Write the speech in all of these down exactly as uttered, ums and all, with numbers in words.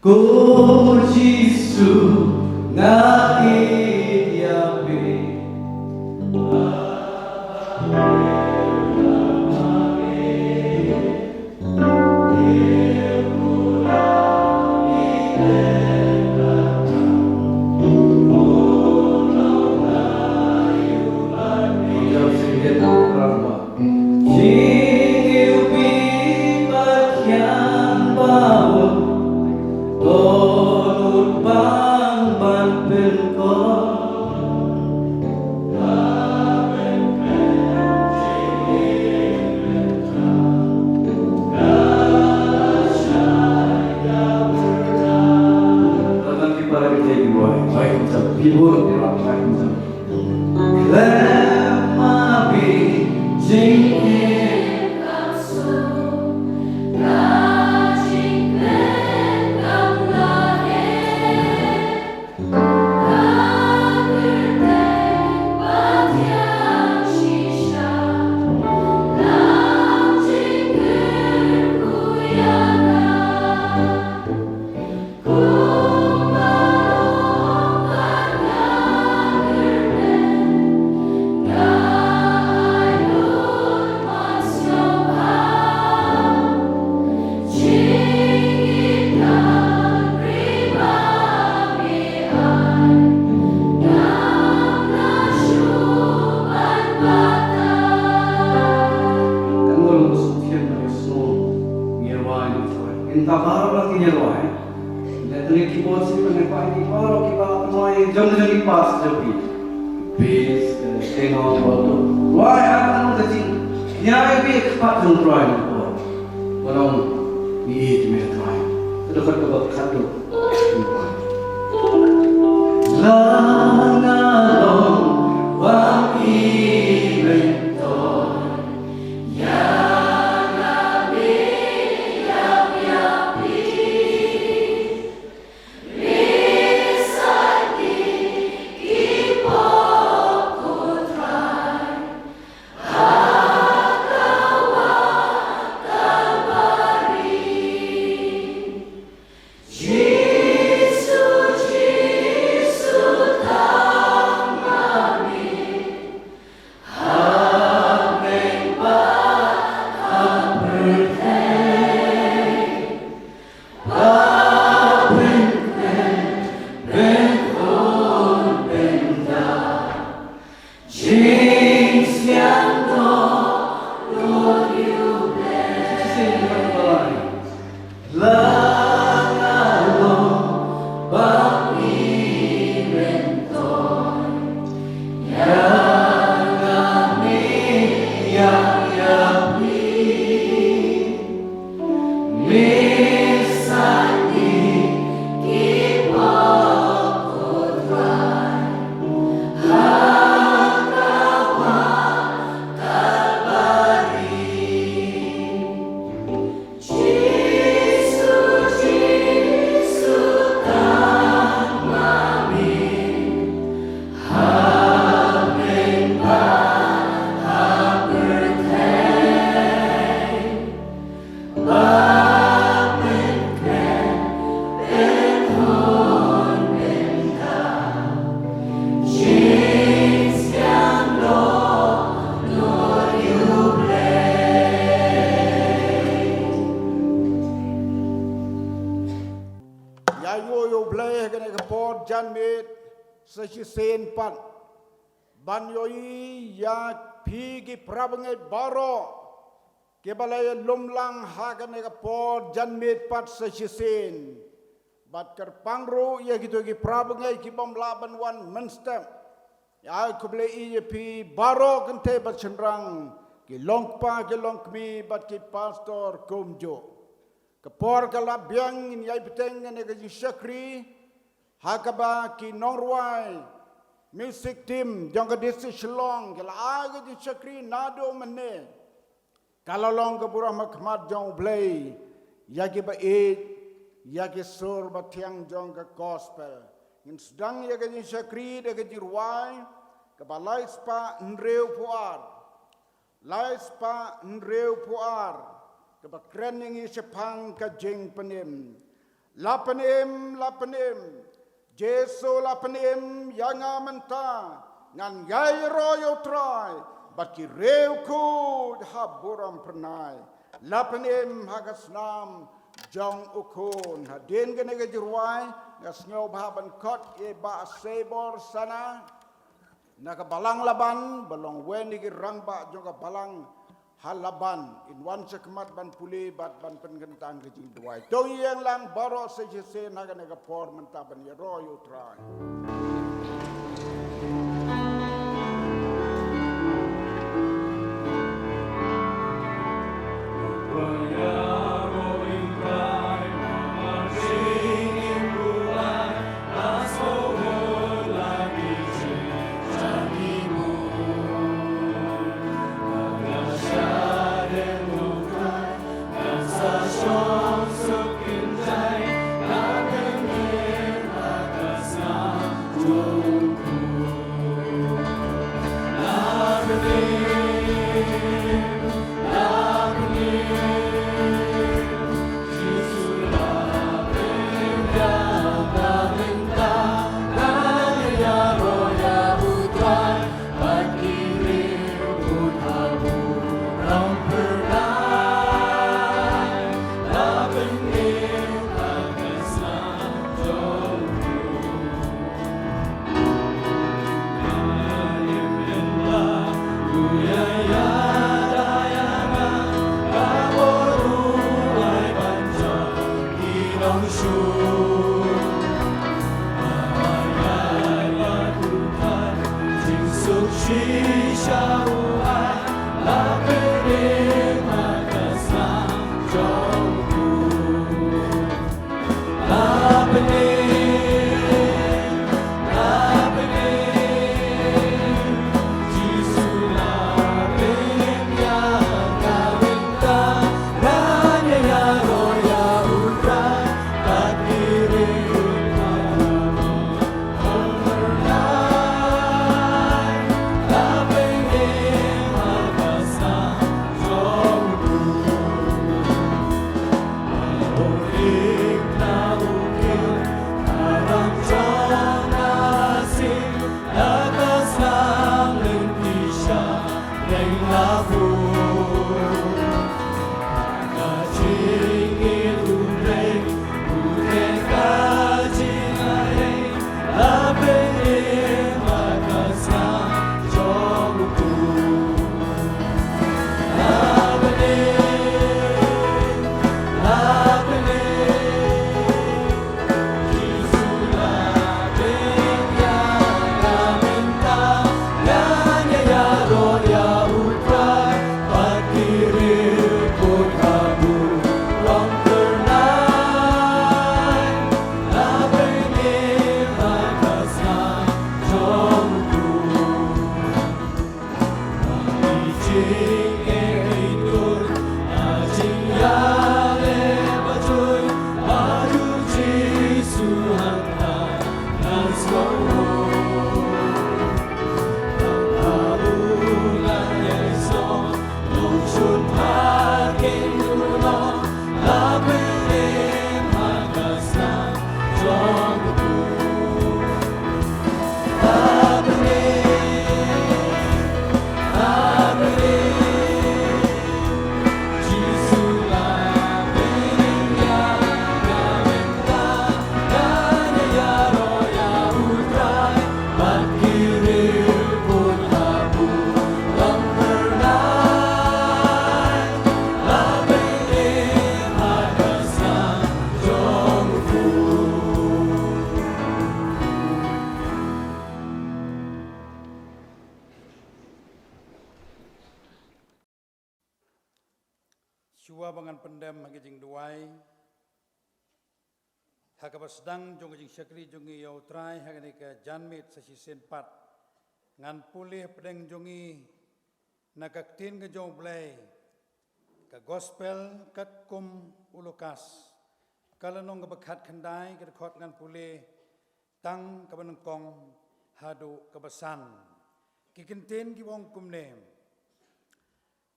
Ko Jisu, nga ïeit ïa phi. Jingïeit phi Pathian ba bun, to nud bang ban pynkoit. Tang ki para ki te ki wai, wai jam, ki bun ki rak wai jam. Khlem ma phi jingim. Kan ngol musuh thiam na ka sngi ngi rwai ngi rwai. Inta baroh la ki ngi rwai. Lehse ki bor sih, lehse ki bor ki ba moi jong jong ki pas jong ki. Peace, eh, stay on, bor tu. Why, ah, ano ka jing. Nya ai bi khmat jong Trai ni bor. Balong ni it me Trai. Ka dkhot ka ba khat tu. La nga long wa i ben to. Ïa ïoh ïa U Blei ha kane ka por janmiet sa shisien pat. Ban ïohi ïa phi ki para bangeit baroh kiba la ïalum lang ha kane ka por janmiet pat sa shisien. Bad kyrpang ruh ïa kito ki para bangeit ki bym lah ban wan mynstep. Ïa khublei ïa phi baroh kynthei bad shynrang, ki longkpa ki longkmie bad ki pastor kumjuh. Ka por ka la biang, ngin ïai bteng ïa ka jingshakri ha kaba ki nongrwai music team jong ka district Shillong ki la ai ka jingshakri naduh mynne. Ka la long ka burom ha khmat jong U Blei ïa kiba ïeit ïa ki sur ba thiang jong ka gospel. Ngin sdang ïa ka jingshakri da ka jingrwai kaba lai spah hynriewphew ar. Lai spah hynriewphew ar, kaba kren ïa ngi shaphang ka jingpynim. La pynim, la pynim. Jisu la pynim ïa nga mynta. Ngan ïai ïaroh ïa u Trai bad ki riewkhuid ha burom phyrnai. La pynim ha ka snam jong u Khun. Hadien kane ka jingrwai nga sngew ba hap ban khot ïa i Bah Seibor Sana na ka Balang Laban, ba long uwei na ki rangbah jong ka Balang ha Laban, in wan sha khmat ban pule bad ban pynkyntang ka jingduwai. To ïeng lang baroh sa shisien ha kane ka por mynta ban ïaroh ïa u Trai. Shuwa ba ngan pyndem ha ka jingduwai, ha kaba sdang jong ka jingshakri jong ngi ïa u Trai ha kane ka janmiet sa shisien pat, ngan pule hapdeng jong ngi na ka ktien ka jong u Blei, ka Gospel katkum u Lukas, ka lynnong kaba khatkhyndai, ka dkhot ngan pule tang kaba nyngkong haduh kaba san. Ki kyntien kiba ong kumne: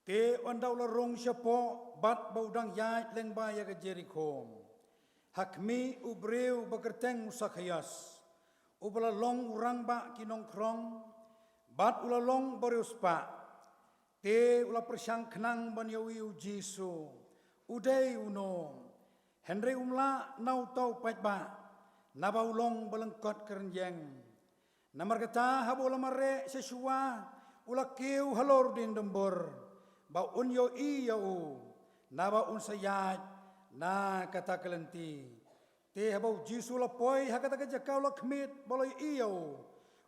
Te ynda u la rung shapoh bad ba u dang ïaid lyngba ïa ka Jerikho, Ha khmih u briew ba kyrteng u Sakhaios, uba la long u rangbah ki nongkhrong, bad u la long u bariewspah, te u la pyrshang khnang ban ïohi ïa u Jisu, u dei uno. Hynrei um lah na uta u paidbah, naba u long ba lyngkot kren ïeng. Namar kata haba u la mareh sha shuwa, u la kiew halor u dieng dumbur, ba un ïohi ïa u, naba un sa ïaid na kata ka lynti. Te haba u Jisu u la poi ha kata ka jaka u la khmih bad u la ïohi ïa u,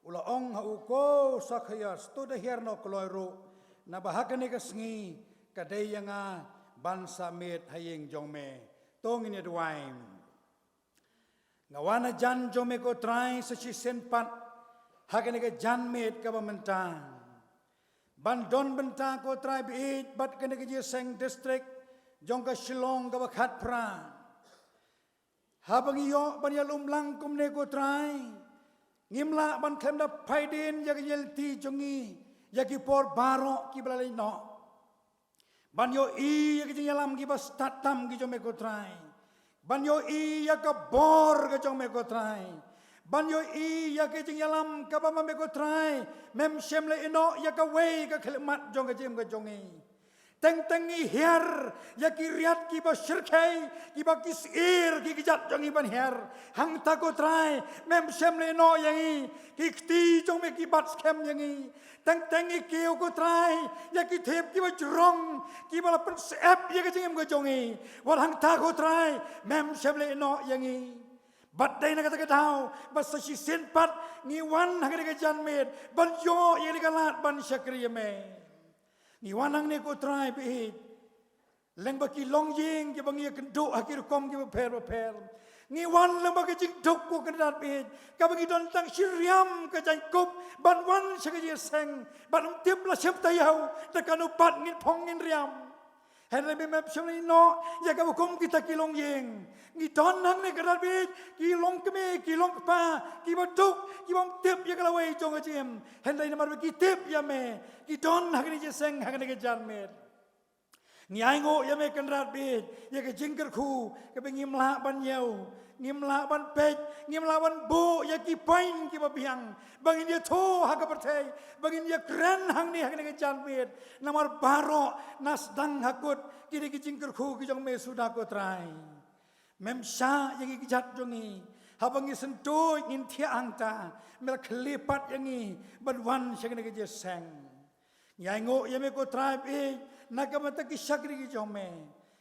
u la ong ha u, ko Sakhaios, to da hiar noh kloi ruh, naba ha kane ka sngi ka dei ïa nga ban sah miet ha ïing jong me. To ngin ïa duwai. Nga wan hajan jong me ko Trai sa shisien pat ha kane ka janmiet kaba mynta, ban don bynta ko Trai baieit bad kane ka jingïaseng district jong ka Shillong kaba khatphra. Haba ngi ïoh ban ïalum lang kumne ko Trai, ngim lah ban khlem da pynpaw ïa ka jingïaleit jong ngi ïa ki por baroh kiba la leit noh. Ban ïohi ïa ka jingïalam kiba stad tam ki jong me ko Trai. Ban ïohi ïa ka bor ka jong me ko Trai. Ban ïohi ïa ka jingïalam kaba ma me ko Trai mem shym la ïehnoh ïa kawei ka khyllipmat jong ka jingim ka jong ngi. Teng teng ngi hiar ïa ki riat kiba shyrkhei, kiba ki syier ki kjat jong ngi ban hiar. Hangta ko Trai, mem shym la ïehnoh ïa ngi, ki kti jong me ki bat skhem ïa ngi. Teng teng ngi kiew ko Trai ïa ki thep kiba jrong, kiba la pynsyep ïa ka jingim ka jong ngi. Wat hangta ko Trai, mem shym la ïehnoh ïa ngi. Bad dei na kata ka daw ba sa shisien pat ngi wan ha kane ka janmiet ban ïoh ïa kane ka lad ban shakri ïa me. Ngi wan hangne ko Trai baieit lyngba ki longïing kiba ngi ïakynduh ha ki rukom kiba pher bapher. Ngi wan lyngba ka jingduk ko Kynrad baieit, kaba ngi don tang shi riam ka jaiñkup ban wan sha ka jingïaseng, bad ym tip la shim taïew da kano pat ngin phong ngin riam. Hynrei me mem shym la ïehnoh ïa kaba kum kita ki longïing. Ngi don hangne Kynrad baieit, ki longkmie, ki longkpa, kiba duk, kiba ym tip ïa ka lawei jong ka jingim. Hynrei namar ba ki tip ïa me, ki don ha kane ka jingïaseng, ha kane ka janmiet. Ngi ainguh ïa me Kynrad baieit ïa ka jingkyrkhu kaba ngim lah ban ïew, ngim lah ban peit, ngim lah ban buh ïa ki point kiba biang ba ngin ïathuh ha ka pyrthei, ba ngin ïakren hangne ha kane ka janmiet. Namar baroh na sdang ha kut ki dei ki jingkyrkhu ki jong me suda ko Trai. Mem shah ïa ki kjat jong ngi, haba ngi syntuid ngin thiah hangta, me la khyllipmat ïa ngi ban wan sha kane ka jingïaseng. Ngi ainguh ïa me ko Trai baieit na ka bynta ki shakri ki jong me.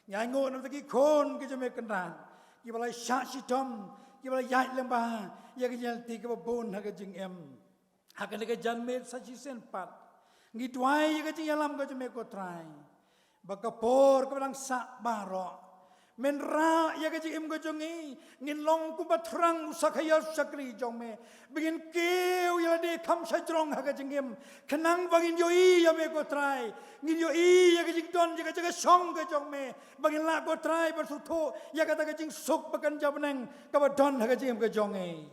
Ngi ainguh na ka bynta ki khun ki jong me Kynrad, kiba la shah shitom, kiba la ïaid lyngba ïa ka jingïaleit kaba bun ha ka jingim. Ha kane ka janmiet sa shisien pat ngi duwai ïa ka jingïalam ka jong me ko Trai, ba ka por kaba dang sah baroh men rah ïa ka jingim ka jong ngi, ngin long kumba thrang u Sakhaios u shakri jong me, ba ngin kiew ïa lade kham shajrong ha ka jingim, khnang ba ngin ïohi ïa me ko Trai, ngin ïohi ïa ka jingdon ïa ka jaka shong ka jong me, ba ngin lah ko Trai ban sngewthuh ïa kata ka jingsuk ba kynja bneng kaba don ha ka jingim ka jong ngi.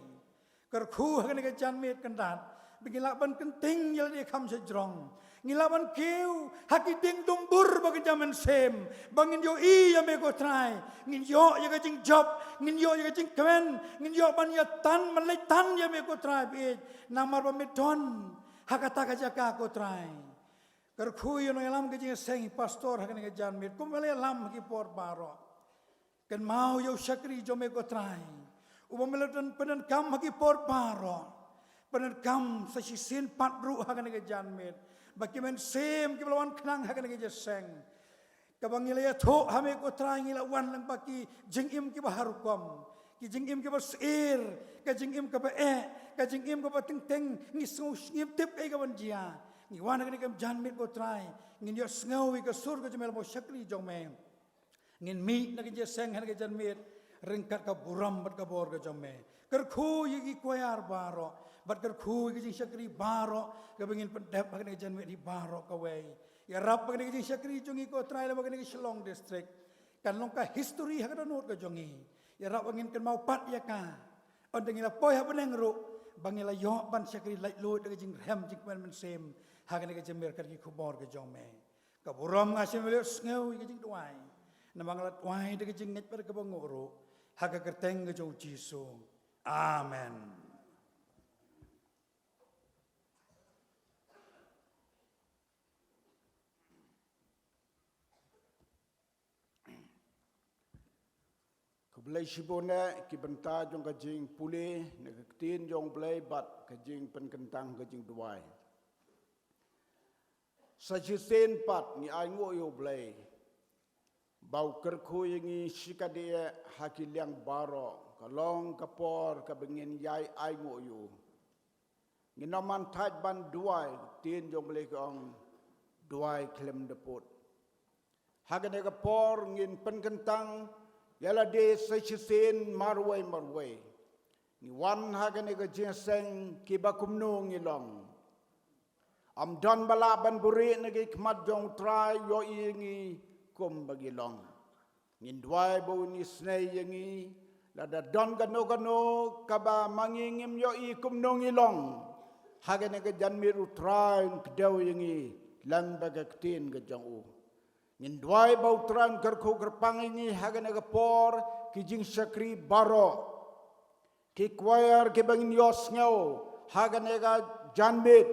Kyrkhu ha kane ka janmiet Kynrad ba ngin lah ban kynting ïa lade kham shajrong, ngin lah ban kiew ha ki dieng dumbur ba kynja mynsiem, ba ngin ïohi ïa me ko Trai, ngin ïoh ïa ka jingjop, ngin ïoh ïa ka jingkmen, ngin ïoh ban ïa tan ban leit tan ïa me ko Trai baieit, namar ba me don ha kata ka jaka ko Trai. Kyrkhu ïa u nongïalam ka jingïaseng, i pastor ha kane ka janmiet, kumba la ïalam ha ki por baroh. Kynmaw ïa u shakri jong me ko Trai, uba me la pyndonkam ha ki por baroh, pyndonkam sa shisien pat ruh ha kane ka janmiet, ba ki mynsiem kiba la wan khnang ha kane ka jingïaseng, kaba ngi la ïathuh ha me ko Trai ngi la wan lyngba ki jingim kiba har rukom, ki jingim kiba syier, ka jingim kaba eh, ka jingim kaba teng teng ngi sngew ngim tip kaei kaban jia. Ngi wan ha kane ka janmiet ko Trai, ngin ïohsngew ïa ka sur ka jong me lyngba u shakri jong me. Ngin mih na ka jingïaseng ha kane ka janmiet ryngkat ka burom bad ka bor ka jong me. Kyrkhu ïa ki choir baroh bad kyrkhu ïa ki jingshakri baroh kaba ngin pyndep ha kane ka janmiet hi baroh kawei. Ïarap ba kane ka jingshakri jong ngi ko Trai lyngba kane ka Shillong District kan long ka history ha ka dohnud ka jong ngi. Ïarap ba ngin kynmaw pat ïa ka, ynda ngi la poi ha bneng ruh, ba ngi la ïoh ban shakri laitluid da ka jingrhem jingkmen mynsiem ha kane ka janmiet ryngkat ki khubor ka jong me. Ka burom nga shim ïa u sngew ïa ka jingduwai, namar nga la duwai da ka jingngeit bad kaba nguh ruh Ha ka kyrteng ka jong u Jisu. Amen. Khublei shibun eh ki bynta jong ka jingpule na ka ktien jong u Blei bad ka jingpynkyntang ka jingduwai. Sa shisien pat ngi ainguh ïa u Blei ba u kyrkhu ïa ngi shikatdei ha ki liang baroh, ka long ka por kaba ngin ïai ainguh ïa u. Ngin ym man thait ban duwai, ktien jong u Blei ka ong, duwai khlem da pud. Ha kane ka por ngin pynkyntang ïa lade sa shisien marwei marwei. Ngi wan ha kane ka jingïaseng kiba kumno ngi long. Ym don ba lah ban buhrieh na ki khmat jong u Trai, ïohi ïa ngi kumba ngi long. Ngin duwai ba un isynei ïa ngi, lada don kano kano kaba ma ngi ngim ïohi kumno ngi long. Ha kane ka janmiet u Trai un kdew ïa ngi lyngba ka ktien ka jong u. Ngin duwai ba u Trai un kyrkhu kyrpang ïa ngi ha kane ka por, ki jingshakri baroh. Ki choir kiba ngin ïohsngew ha kane ka janmiet.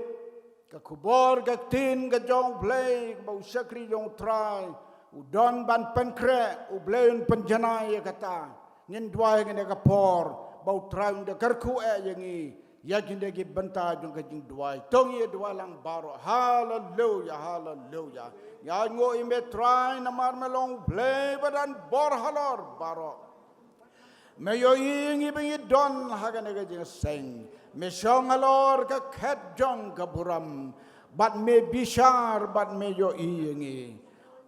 Ka khubor ka ktien ka jong u Blei, ba u shakri jong u Trai u don ban pynkhreh, u Blei un pynjanai ïa kata. Ngin duwai ha kane ka por ba u Trai un da kyrkhu eh ïa ngi ïa kine ki bynta jong ka jingduwai. To ngin ïa duwai lang baroh. Haleluya, haleluya. Ngi ainguh ïa me Trai namar me long u Blei ba don bor halor baroh. Me ïohi ïa ngi ba ngi don ha kane ka jingïaseng. Me shong halor ka khet jong ka burom. Bad me bishar bad me ïohi ïa ngi.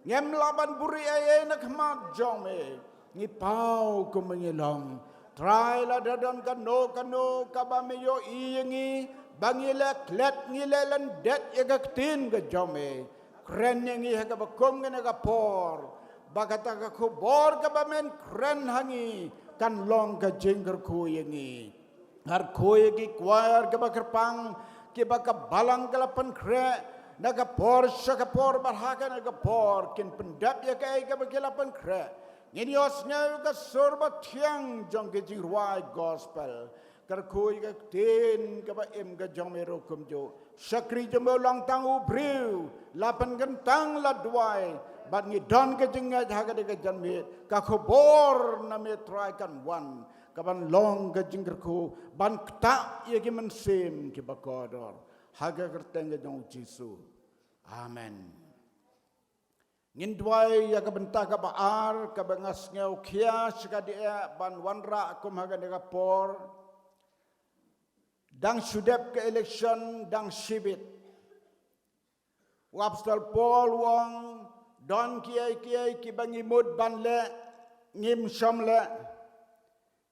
Ngim lah ban buhrieh ei ei na khmat jong me. Ngi paw kumba ngi long. Trai lada don kano kano kaba me ïohi ïa ngi ba ngi leh klet, ngi leh lyndet ïa ka ktien ka jong me. Kren ïa ngi ha kaba kum kane ka por. Ba kata ka khubor kaba men kren ha ngi kan long ka jingkyrkhu ïa ngi. Kyrkhu ïa ki choir kiba kyrpang, kiba ka balang ka la pynkhreh na ka por sha ka por, bad ha kane ka por kin pyndep ïa kaei kaba ki la pynkhreh. Ngin ïohsngew ka sur bathiang jong ka jingrwai gospel. Kyrkhu ïa ka ktien kaba im ka jong me ruh kumjuh. Shakri jong me u long tang u briew, la pynkyntang la duwai, bad ngi don ka jingngeit ha kane ka janmiet ka khubor na me Trai kan wan kaban long ka jingkyrkhu ban ktah ïa ki mynsiem kiba kordor. Ha ka kyrteng ka jong u Jisu. Amen. Ngin duwai ïa ka bynta kaba ar kaba nga sngew khia shikatdei ban wanrah kum ha kane ka por. Dang shu dep ka election, dang shibit. U Apostol Paul u ong, don kiei kiei kiba ngi mut ban leh, ngim shym leh.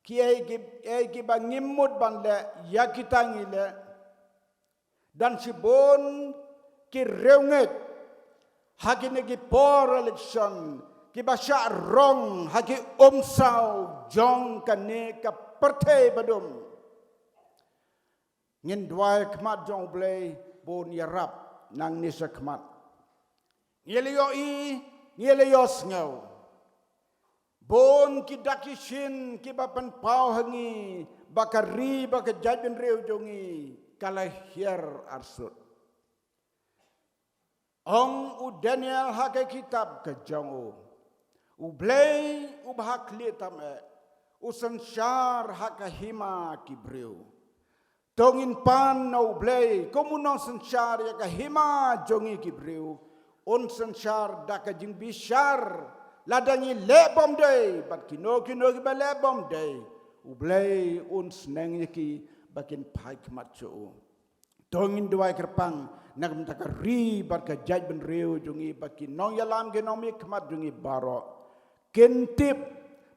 Kiei kiei kiba ngim mut ban leh, ïa kita ngi leh. Don shibun ki riewngeit ha kine ki por election kiba shah rong ha ki umsaw jong kane ka pyrthei badum. Ngin duwai khmat jong u Blei ba un ïarap nangne shakhmat. Ngi la ïohi, ngi la ïohsngew. Bun ki dak ki shin kiba pynpaw ha ngi ba ka ri bad ka jaitbynriew jong ngi ka la hiar arsut. Ong u Daniel ha ka kitab ka jong u, U Blei uba ha khlieh tam eh, u synshar ha ka hima ki briew. To ngin pan na U Blei kum u nongsynshar ïa ka hima jong ngi ki briew. Un synshar da ka jingbishar lada ngi leh bymdei bad kino kino kiba leh bymdei. U Blei un sneng ïa ki ba kin phai khmat sha u. To ngin duwai kyrpang na ka bynta ka ri bad ka jaitbynriew jong ngi bad ki nongïalam ki nongmihkhmat jong ngi baroh. Kin tip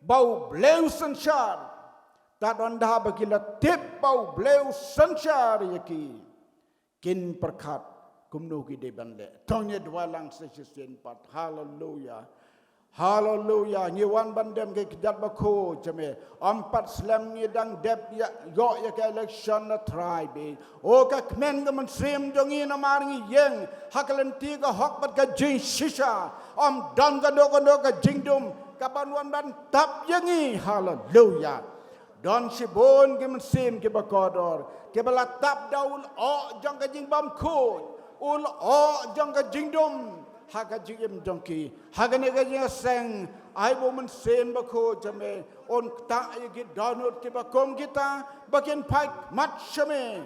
ba U Blei u synshar. Tad ynda ba ki la tip ba U Blei u synshar ïa ki, kin pyrkhat kumno ki dei ban leh. To ngin duwai lang sa shisien pat. Haleluya. Haleluya. Ngi wan ban dem ki kjat bakhuid jong me. Ym pat slem ngi dang dep ïa, ïoh ïa ka election na Trai beit. O ka kmen ka mynsiem jong ngi namar ngi ïeng ha ka lynti ka hok bad ka jingshisha. Ym don kano kano ka jingdum kaban wan ban tap ïa ngi. Haleluya. Don shibun ki mynsiem kiba kordor kiba la tap da u lyoh jong ka jingbymkhuid, u lyoh jong ka jingdum ha ka jingim jong ki. Ha kane ka jingïaseng, ai ba u Mynsiem Bakhuid jong me un ktah ïa ki dohnud kiba kum kita ba kin phai khmat sha me.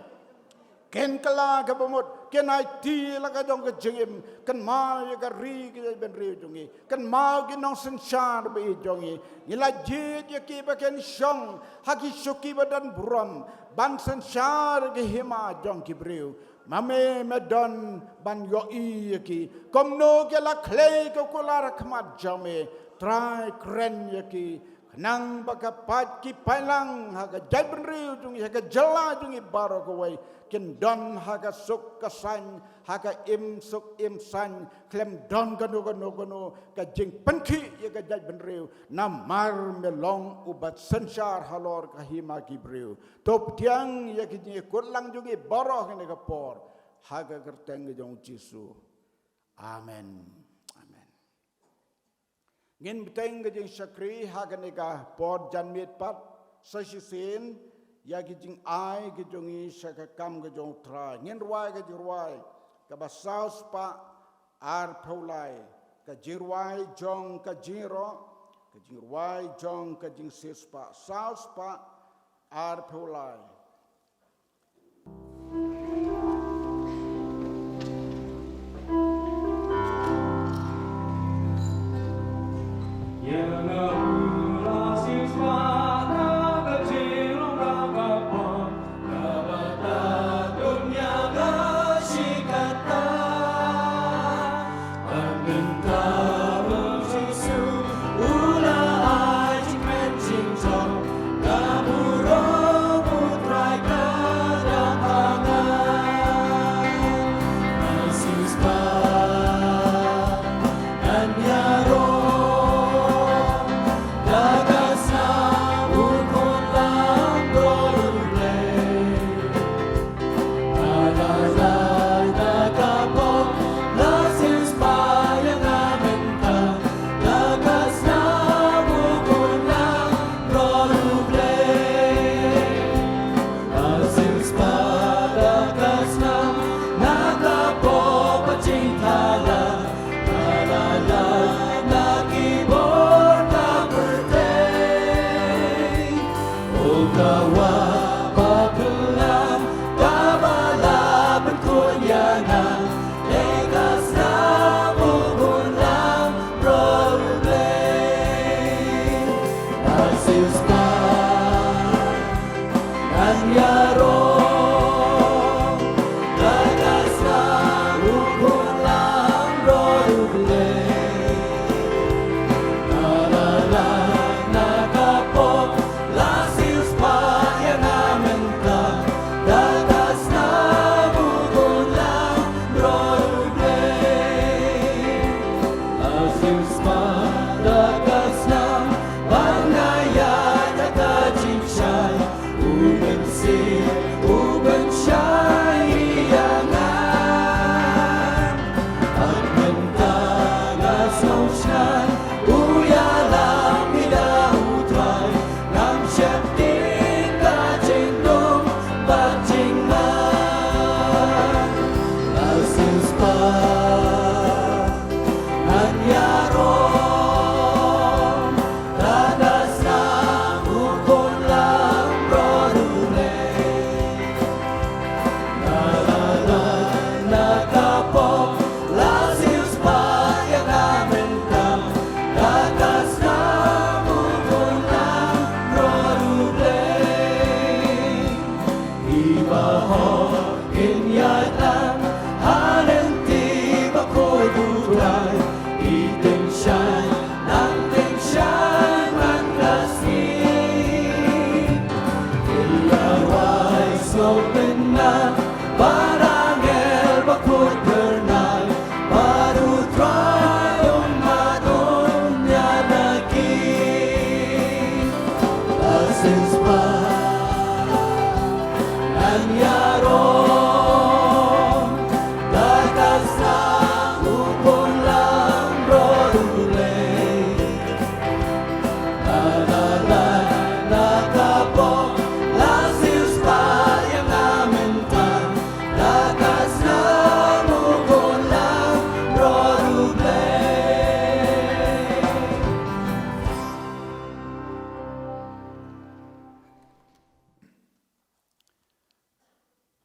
Kin kylla kaba mut, kin aiti la ka jong ka jingim, kynmaw ïa ka ri ka jaitbynriew jong ngi, kynmaw ki nongsynshar ba ïeit jong ngi. Ngi la jied ïa ki ba kin shong ha ki shuki ba don burom ban synshar ïa ka hima jong ki briew. Ma me me don ban ïohi ïa ki. Kumno ki la khlei ka kular ha khmat jong me, Trai, kren ïa ki. Khnang ba ka paid ki paidlang ha ka jaitbynriew jong ngi, ha ka jylla jong ngi baroh kawei, kin don ha ka suk ka saiñ, ha ka im suk im saiñ, khlem don kano kano kano ka jingpynkhih ïa ka jaitbynriew, namar me long uba synshar halor ka hima ki briew. To pdiang ïa ki jingïakut lang jong ngi baroh kane ka por, ha ka kyrteng ka jong u Jisu. Amen. Amen. Ngin bteng ka jingshakri ha kane ka por janmiet pat, sa shisien ïa ki jingai ki jong ngi sha ka kam ka jong u Trai. Ngin rwai ka jingrwai kaba saw spah arphew lai, ka jingrwai jong ka jingïaroh, ka jingrwai jong ka jingsiewspah, saw spah arphew lai.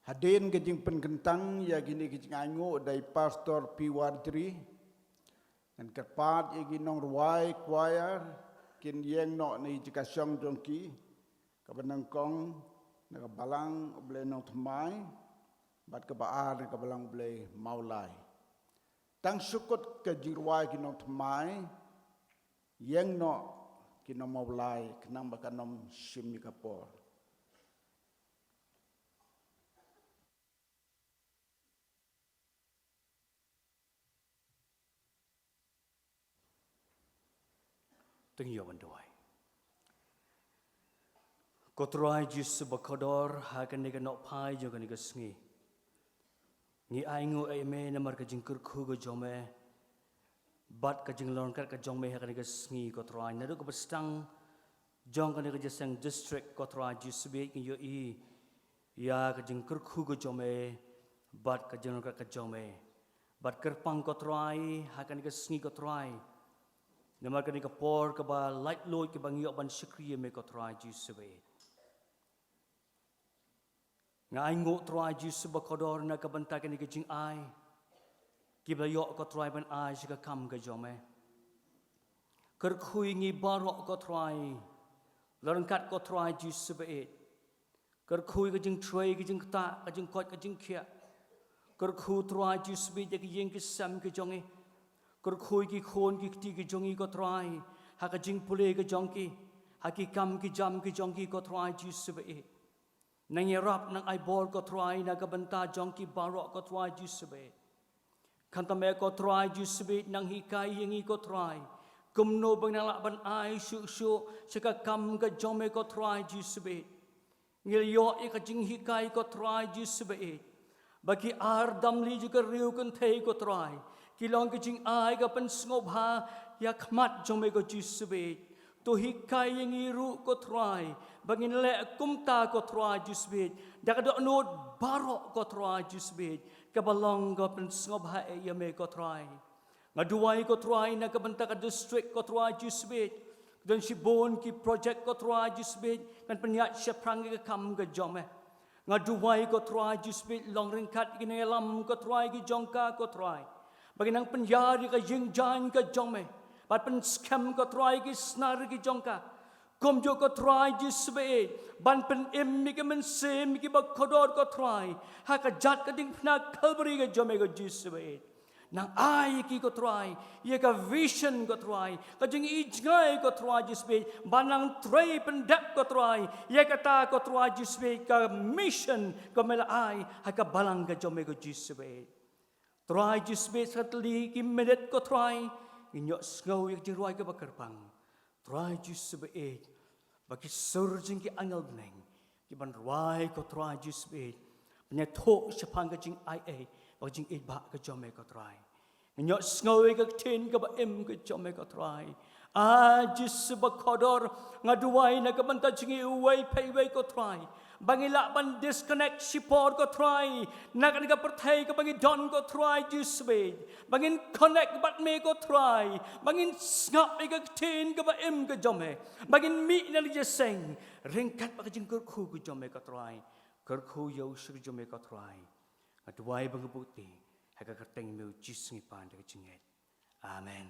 Hadien ka jingpynkyntang ïa kine ki jingainguh da i Pastor P Wardri, ngan kyrpad ïa ki nongrwai choir kin ïeng noh na i jaka shong jong ki, kaba nyngkong na ka Balang U Blei Nongthymmai, bad kaba ar na ka Balang U Blei Mawlai. Tang shu kut ka jingrwai ki nongthymmai, ïeng noh ki nong Mawlai, khnang ba kan ym shim ïa ka por. To ngin ïa ban duwai. Ko Trai Jisu bakordor, ha kane ka nohphai jong kane ka sngi, ngi ainguh ïa me namar ka jingkyrkhu ka jong me bad ka jinglong ryngkat ka jong me ha kane ka sngi, ko Trai. Naduh kaba sdang jong kane ka jingïaseng district, ko Trai Jisu baieit, ngi ïohi ïa ka jingkyrkhu ka jong me bad ka jinglong ryngkat ka jong me. Bad kyrpang, ko Trai, ha kane ka sngi, ko Trai, namar kane ka por kaba laitluid kaba ngi ïoh ban shakri ïa me, ko Trai Jisu baieit. Nga ainguh, Trai Jisu bakordor, na ka bynta kine ki jingai kiba la ïoh, ko Trai, ban ai sha ka kam ka jong me. Kyrkhu ïa ngi baroh, ko Trai, la ryngkat, ko Trai Jisu baieit. Kyrkhu ïa ka jingtrei, ka jingktah, ka jingkoit, ka jingkhiah. Kyrkhu, Trai Jisu baieit, ïa ki ïing ki sem ki jong ngi. Kyrkhu ïa ki khun ki kti ki jong ngi, ko Trai, ha ka jingpule ka jong ki, ha ki kam ki jam ki jong ki, ko Trai Jisu baieit. Nang ïarap, nang ai bor, ko Trai, na ka bynta jong ki baroh, ko Trai Jisu baieit. Khamtam eh, ko Trai Jisu baieit, nang hikai ïa ngi, ko Trai, kumno ba ngin lah ban ai shuh shuh sha ka kam ka jong me, ko Trai Jisu baieit. Ngi la ïoh ïa ka jinghikai, ko Trai Jisu baieit, ba ki ar damli jong ka riew kynthei, ko Trai, ki long ka jingai ka pynsngewbha ïa khmat jong me, ko Jisu baieit. To hikai ïa ngi ruh, ko Trai, ba ngin leh kumta, ko Trai Jisu baieit, da ka dohnud baroh, ko Trai Jisu baieit, kaba long ka pynsngewbha ïa me, ko Trai. Nga duwai, ko Trai, na ka bynta ka district, ko Trai Jisu baieit. Don shibun ki project, ko Trai Jisu baieit, kan pynïaid shaphrang ïa ka kam ka jong me. Nga duwai, ko Trai Jisu baieit, long ryngkat ïa ki nongïalam, ko Trai, ki jong ka, ko Trai, ba kin nang pynïar ïa ka ïing jaiñ ka jong me, bad pynskhem, ko Trai, ïa ki snar ki jong ka. Kumjuh, ko Trai Jisu baieit, ban pynim ïa ki mynsiem, ïa ki bakordor, ko Trai, ha ka jait ka diengphna Kalbari ka jong me, ko Jisu baieit. Nang ai ïa ki, ko Trai, ïa ka vision, ko Trai, ka jingijngai, ko Trai Jisu baieit, ban nang trei pyndep, ko Trai, ïa kata, ko Trai Jisu baieit, ka mission kaba me la ai ha ka balang ka jong me, ko Jisu baieit. Trai Jisu baieit, sa ka tylli ki minit, ko Trai, ngin ïohsngew ïa ka jingrwai kaba kyrpang. Trai Jisu baieit, ba ki sur jong ki angel bneng ki ban rwai, ko Trai Jisu baieit, ban ïathuh shaphang ka jingaiei bad ka jingïeit ba ka jong me, ko Trai. Ngin ïohsngew ïa ka ktien kaba im ka jong me, ko Trai. A Jisu bakordor, nga duwai na ka bynta jong ngi uwei pa uwei, ko Trai, ba ngin lah ban disconnect shipor, ko Trai, na kane ka pyrthei kaba ngi don, ko Trai Jisu baieit, ba ngin connect bad me, ko Trai, ba ngin sngap ïa ka ktien kaba im ka jong me, ba ngin mih na ka jingïaseng ryngkat bad ka jingkyrkhu ka jong me, ko Trai. Kyrkhu ïa u shakri jong me, ko Trai. Nga duwai bad nga buh kti ha ka kyrteng me, u Jisu, ngi pan da ka jingngeit. Amen.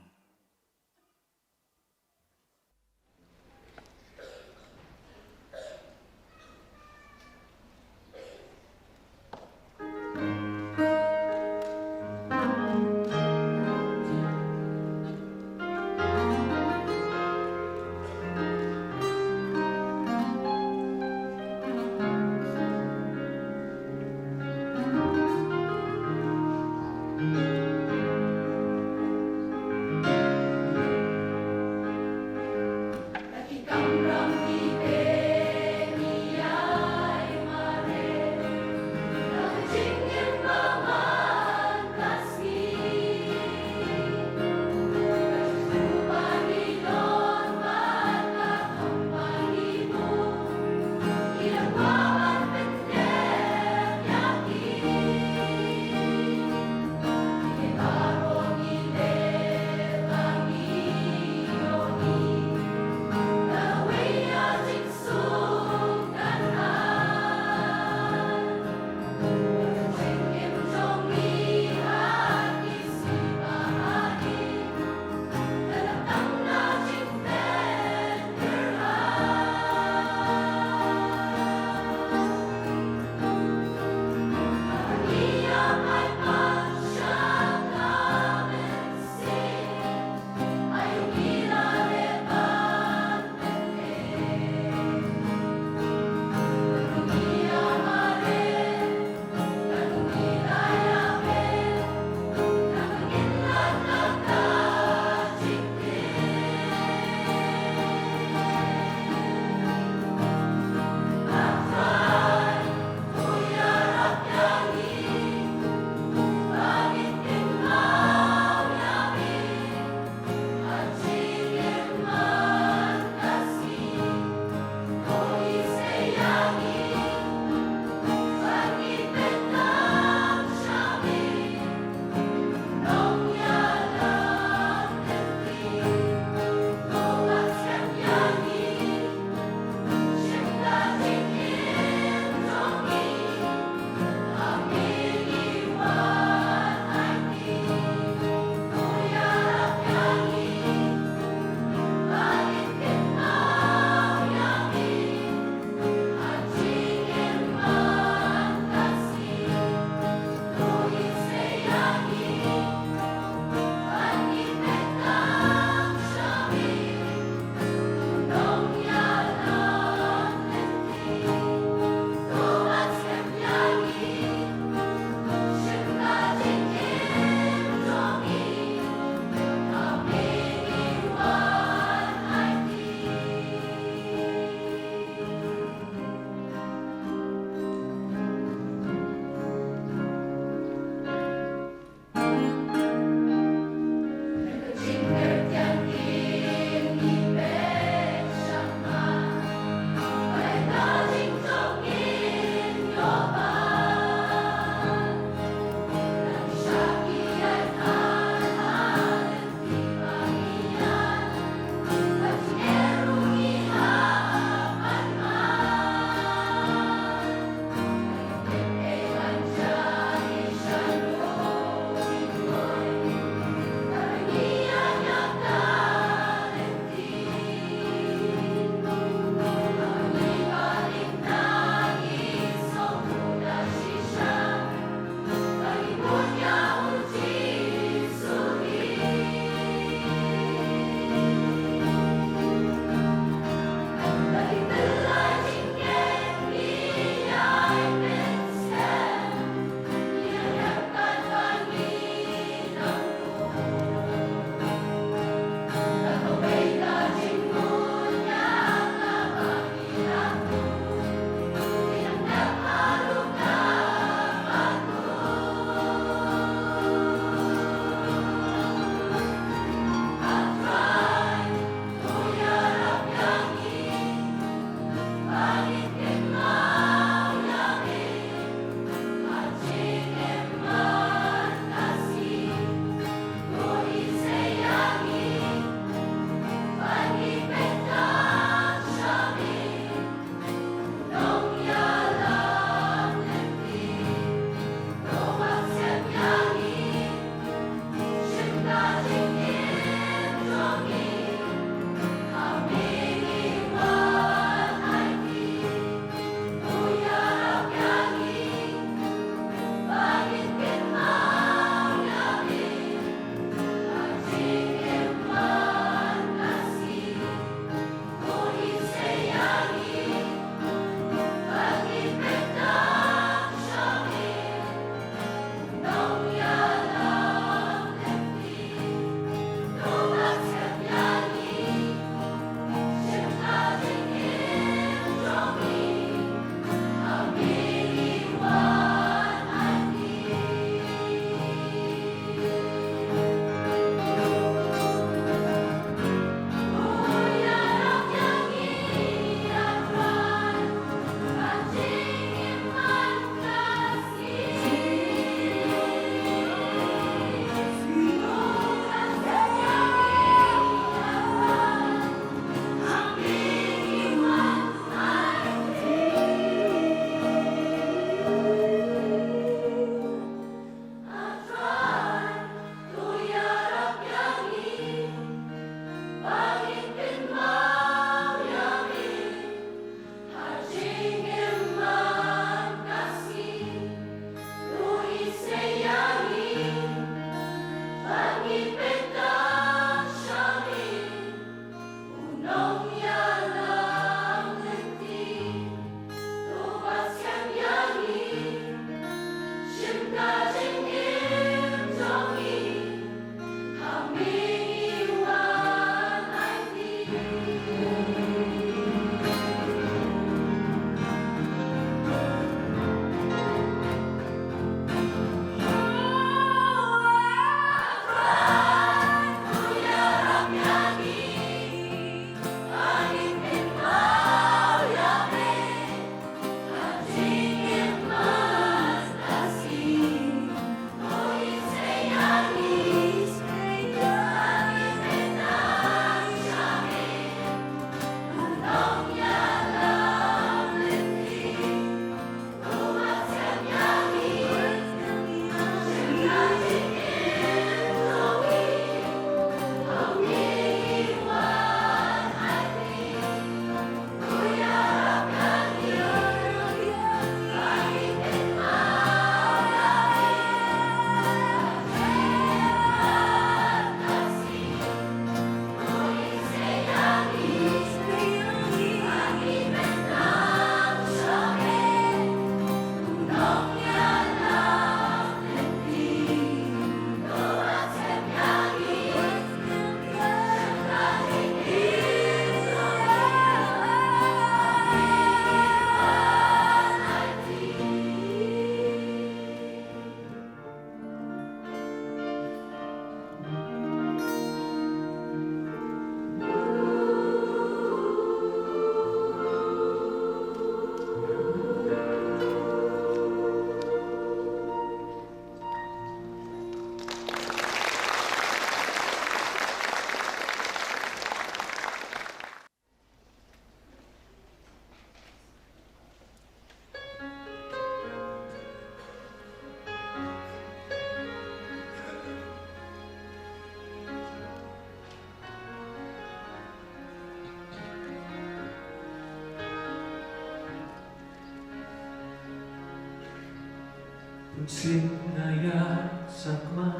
Mynsiem nga ïaid sakma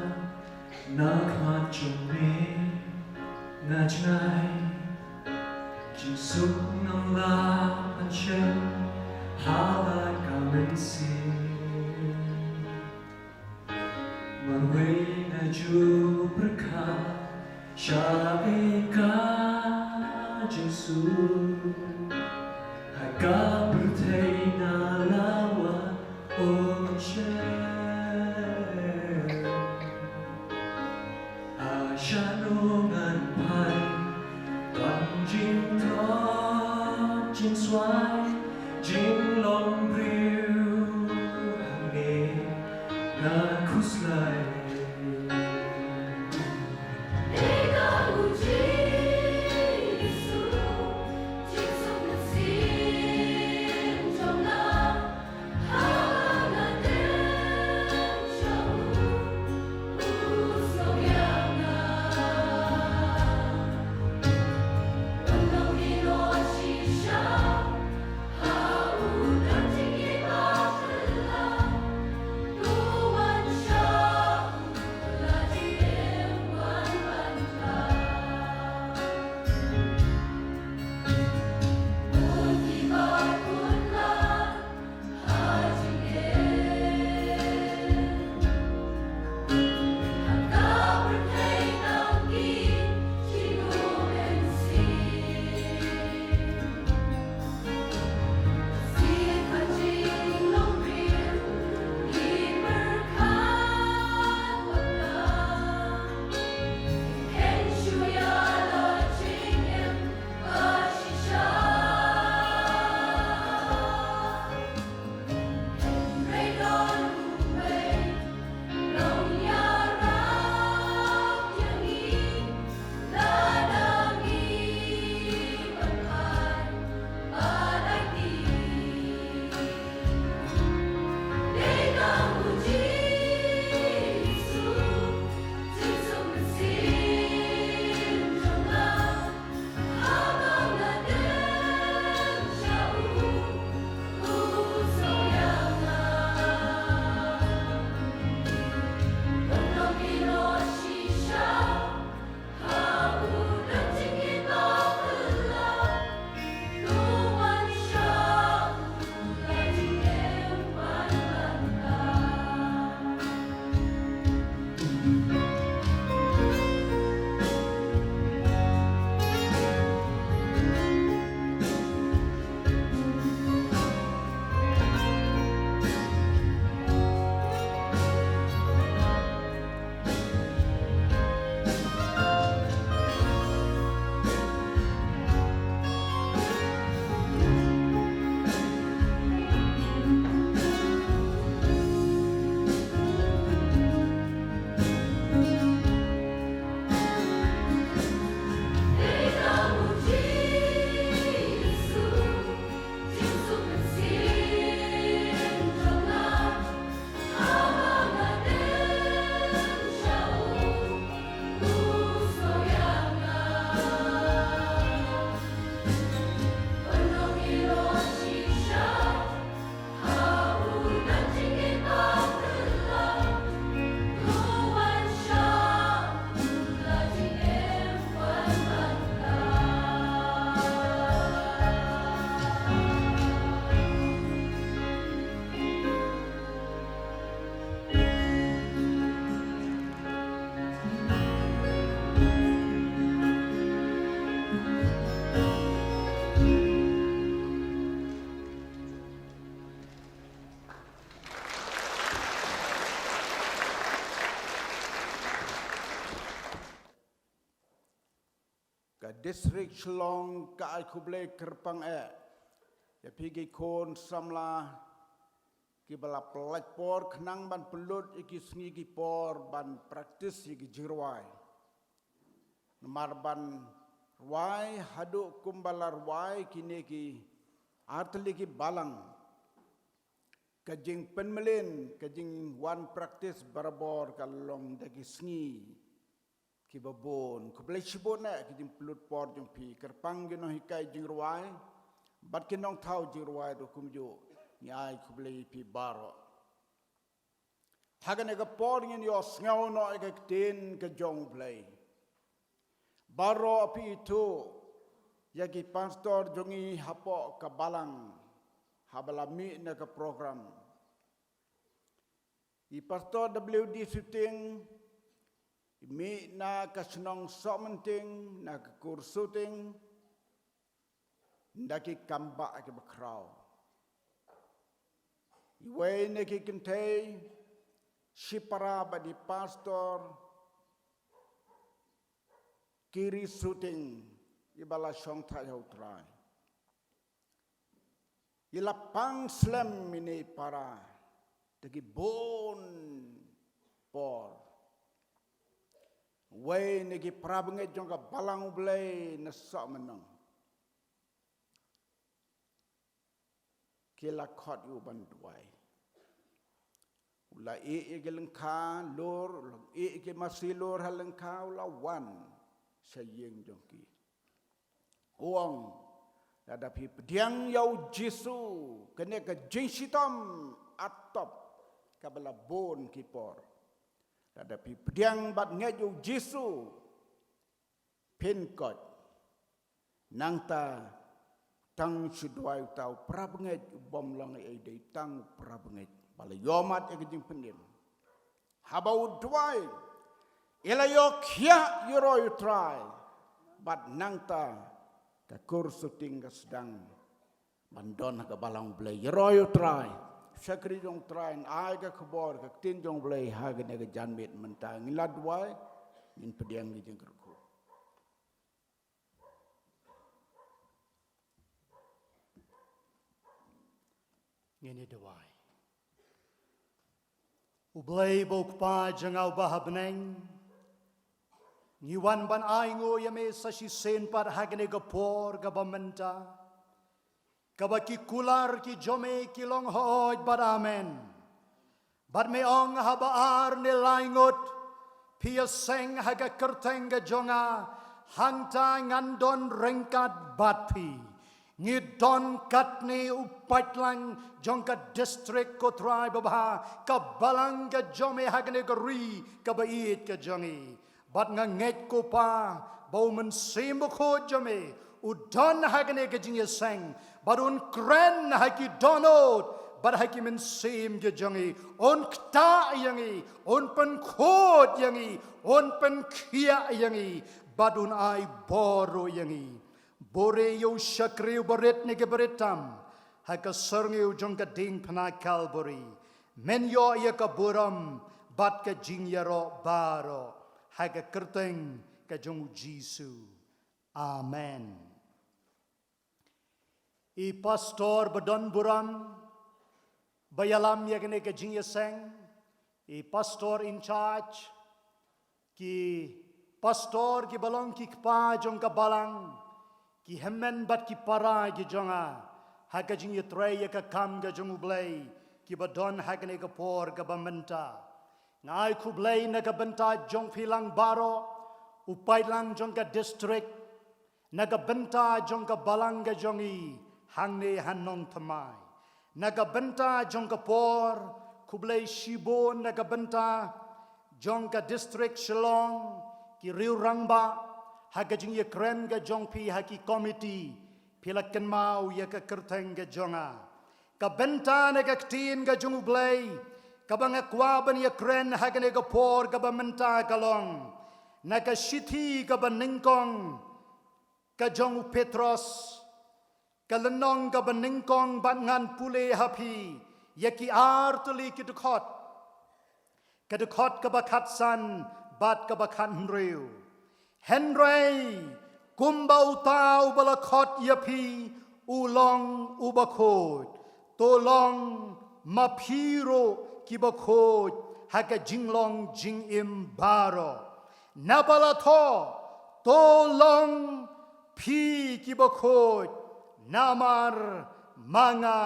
na khmat jong me, nga jngai jingsuk nonglam ban shem ha la ka mynsiem. Marwei nga ju pyrkhat sha ïing ka jingsuk, ha ka pyrthei nga la wan ym shem. Shano ngan phai ban jingthok jingswai, jinglong briew hangne nga khuslai. Ka District Shillong ka ai khublei kyrpang eh ïa phi ki khun samla kiba la pynlait por khnang ban pynlut ïa ki sngi ki por ban practice ïa ki jingrwai. Namar ban rwai haduh kumba la rwai kine ki artylli ki balang, ka jingpynmlien, ka jingwan practice barabor ka long da ki sngi kiba bun. Khublei shibun eh ki jingpynlut por jong phi, kyrpang ki nonghikai jingrwai bad ki nongthaw jingrwai ruh kumjuh. Ngi ai khublei ïa phi baroh. Ha kane ka por ngin ïohsngew noh ïa ka ktien ka jong U Blei. Baroh phi ithuh ïa ki pastor jong ngi hapoh ka balang haba la mih na ka program. I Pastor W D Suting i mih na ka shnong Sohmynting na ka kur Suting, da ki kam ba ki ba khraw. Iwei na ki kynthei shipara bad i Pastor Kiri Suting, i ba la shong thait ha U Trai. I la pang slem ine i para da ki bun por. Wei na ki para bangeit jong ka balang U Blei na Sohmynong ki la khot ïa u ban duwai. U la ïeh ïa ki lyngkha lur, u la ïeh ïa ki masi lur ha lyngkha, u la wan sha ïing jong ki. U ong, lada phi pdiang ïa U Jisu, kane ka jingshitom artop kaba la bun ki por. Lada phi pdiang bad ngeit ïa U Jisu, phin koit. Nangta tang shu duwai uta u para bangeit u bym long ei ei, dei tang u para bangeit ba la ïohmad ïa ka jingpynim. Haba u duwai, i la ïoh khiah ïa roi U Trai. Bad nangta ka kur Suting ka sdang ban don ha ka balang U Blei ïa roi U Trai. Shakri jong U Trai, ngan ai ka khubor ka ktien jong U Blei ha kane ka janmiet mynta. Ngin la duwai, ngin pdiang ka jingkyrkhu. Ngin ïa duwai. U Blei ba u Kpa jong nga uba ha bneng, ngi wan ban ainguh ïa me sa shisien pat ha kane ka por kaba mynta, kaba ki kular ki jong me ki long hooid bad amen. Bad me ong haba ar ne lai ngut phi ïaseng ha ka kyrteng ka jong nga, hangta ngan don ryngkat bad phi. Ngi don katne u paitlang jong ka district, ko Trai babha, ka balang ka jong me ha kane ka ri kaba ïeit ka jong ngi. Bad nga ngeit ko Pa, ba u Mynsiem Bakhuid jong me u don ha kane ka jingïaseng, bad un kren ha ki dohnud bad ha ki mynsiem ki jong ngi, un ktah ïa ngi, un pynkhuid ïa ngi, un pynkhiah ïa ngi, bad un ai bor ruh ïa ngi. Bore ïa u shakri uba rit ne ki barit tam ha ka syrngiew jong ka diengphna Kalbari. Men ïoh ïa ka burom bad ka jingïaroh baroh ha ka kyrteng ka jong u Jisu. Amen. I pastor ba don burom ba ïalam ïa kane ka jingïaseng, i pastor in charge, ki pastor kiba long ki kpa jong ka balang, ki hynmen bad ki para ki jong nga ha ka jingïatrei ïa ka kam ka jong U Blei, kiba don ha kane ka por kaba mynta. Nga ai khublei na ka bynta jong phi lang baroh, u paitlang jong ka district, na ka bynta jong ka balang ka jong ngi hangne ha Nongthymmai. Na ka bynta jong ka por, khublei shibun na ka bynta jong ka district Shillong, ki riew rangbah, ha ka jingïakren ka jong phi ha ki komiti, phi la kynmaw ïa ka kyrteng ka jong nga. Ka bynta na ka ktien ka jong U Blei kaba nga kwah ban ïakren ha kane ka por kaba mynta ka long na ka shithi kaba nyngkong ka jong u Petros, ka lynnong kaba nyngkong, bad ngan pule ha phi ïa ki ar tylli ki dkhot, ka dkhot kaba khatsan bad kaba khathynriew. Hynrei kumba uta uba la khot ïa phi u long uba khuid, to long ma phi ruh kiba khuid ha ka jinglong jingim baroh. Naba la thoh, to long phi kiba khuid, namar ma nga,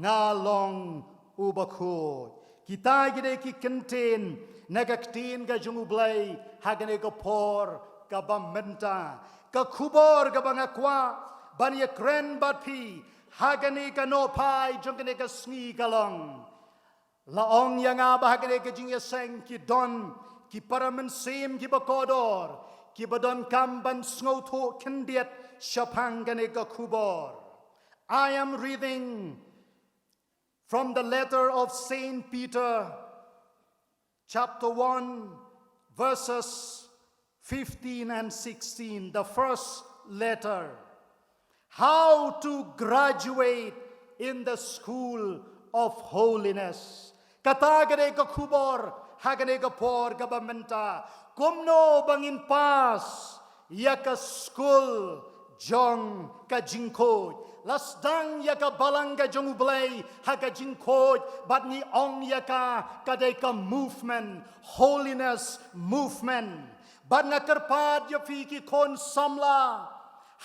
nga long uba khuid. Kita ki dei ki kyntien na ka ktien ka jong U Blei ha kane ka por kaba mynta. Ka khubor kaba nga kwah ban ïakren bad phi ha kane ka nohphai jong kane ka sngi ka long, La ong ïa nga ba ha kane ka jingïaseng ki don ki para mynsiem kiba kordor, kiba donkam ban sngewthuh khyndiat shaphang kane ka khubor. I am reading from the letter of Saint Peter, chapter one, verses fifteen and sixteen, the first letter. How to graduate in the school of holiness. Kata ka dei ka khubor ha kane ka por kaba mynta. Kumno ba ngin pass ïa ka skul jong ka jingkhuid. La sdang ïa ka balang ka jong U Blei ha ka jingkhuid, bad ngi ong ïa ka, ka dei ka movement, holiness movement. Bad nga kyrpad ïa phi ki khun samla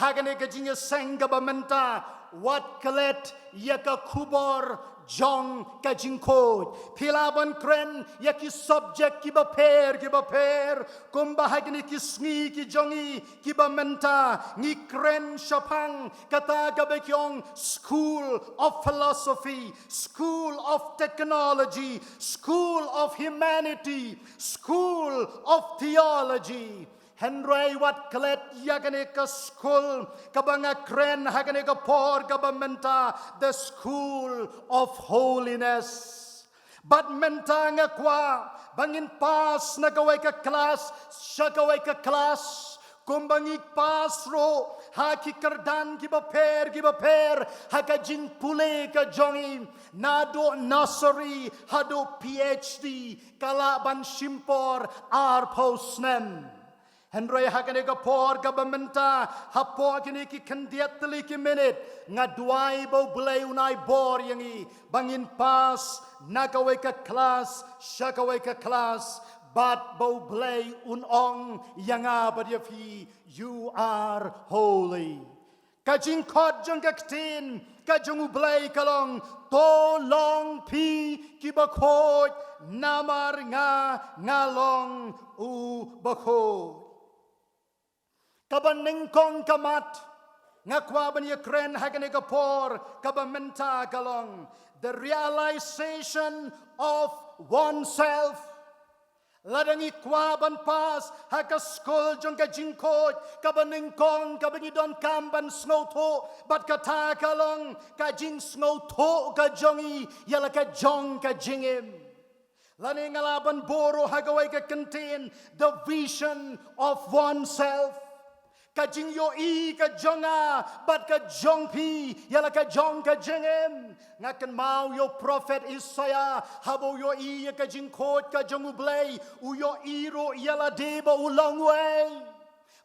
ha kane ka jingïaseng kaba mynta, wat klet ïa ka khubor jong ka jingkhuid. Phi lah ban kren ïa ki subject kiba pher kiba pher, kumba ha kine ki sngi ki jong ngi kiba mynta, ngi kren shaphang kata kaba ki ong School of Philosophy, School of Technology, School of Humanity, School of Theology. Hynrei wat klet ïa kane ka skul kaba nga kren ha kane ka por kaba mynta, the School of Holiness. Bad mynta nga kwah ba ngin pass na kawei ka klas sha kawei ka klas, kumba ngi pass ruh ha ki kyrdan kiba pher kiba pher ha ka jingpule ka jong ngi, naduh nursery haduh P H D, ka lah ban shim por arphew snem. Hynrei ha kane ka por kaba mynta, hapoh kine ki khyndiat tylli ki minit, nga duwai ba U Blei un ai bor ïa ngi ba ngin pass na kawei ka klas sha kawei ka klas, bad ba U Blei un ong ïa nga bad ïa phi, "You are holy." Ka jingkhot jong ka ktien ka jong U Blei ka long, "To long phi kiba khuid, namar nga nga long uba khuid." Kaba nyngkong ka mat nga kwah ban ïakren ha kane ka por kaba mynta ka long the realization of oneself. Lada ngi kwah ban pass ha ka skul jong ka jingkhuid, kaba nyngkong kaba ngi donkam ban sngewthuh bad kata ka long ka jingsngewthuh ka jong ngi ïa la ka jong ka jingim. Lane nga lah ban buh ruh ha kawei ka kyntien, the vision of oneself. Ka jingïohi ka jong nga bad ka jong phi ïa la ka jong ka jingim. Nga kynmaw ïa u prophet Isaiah, haba u ïohi ïa ka jingkhuid ka jong U Blei, u ïohi ruh ïa lade ba u long uei.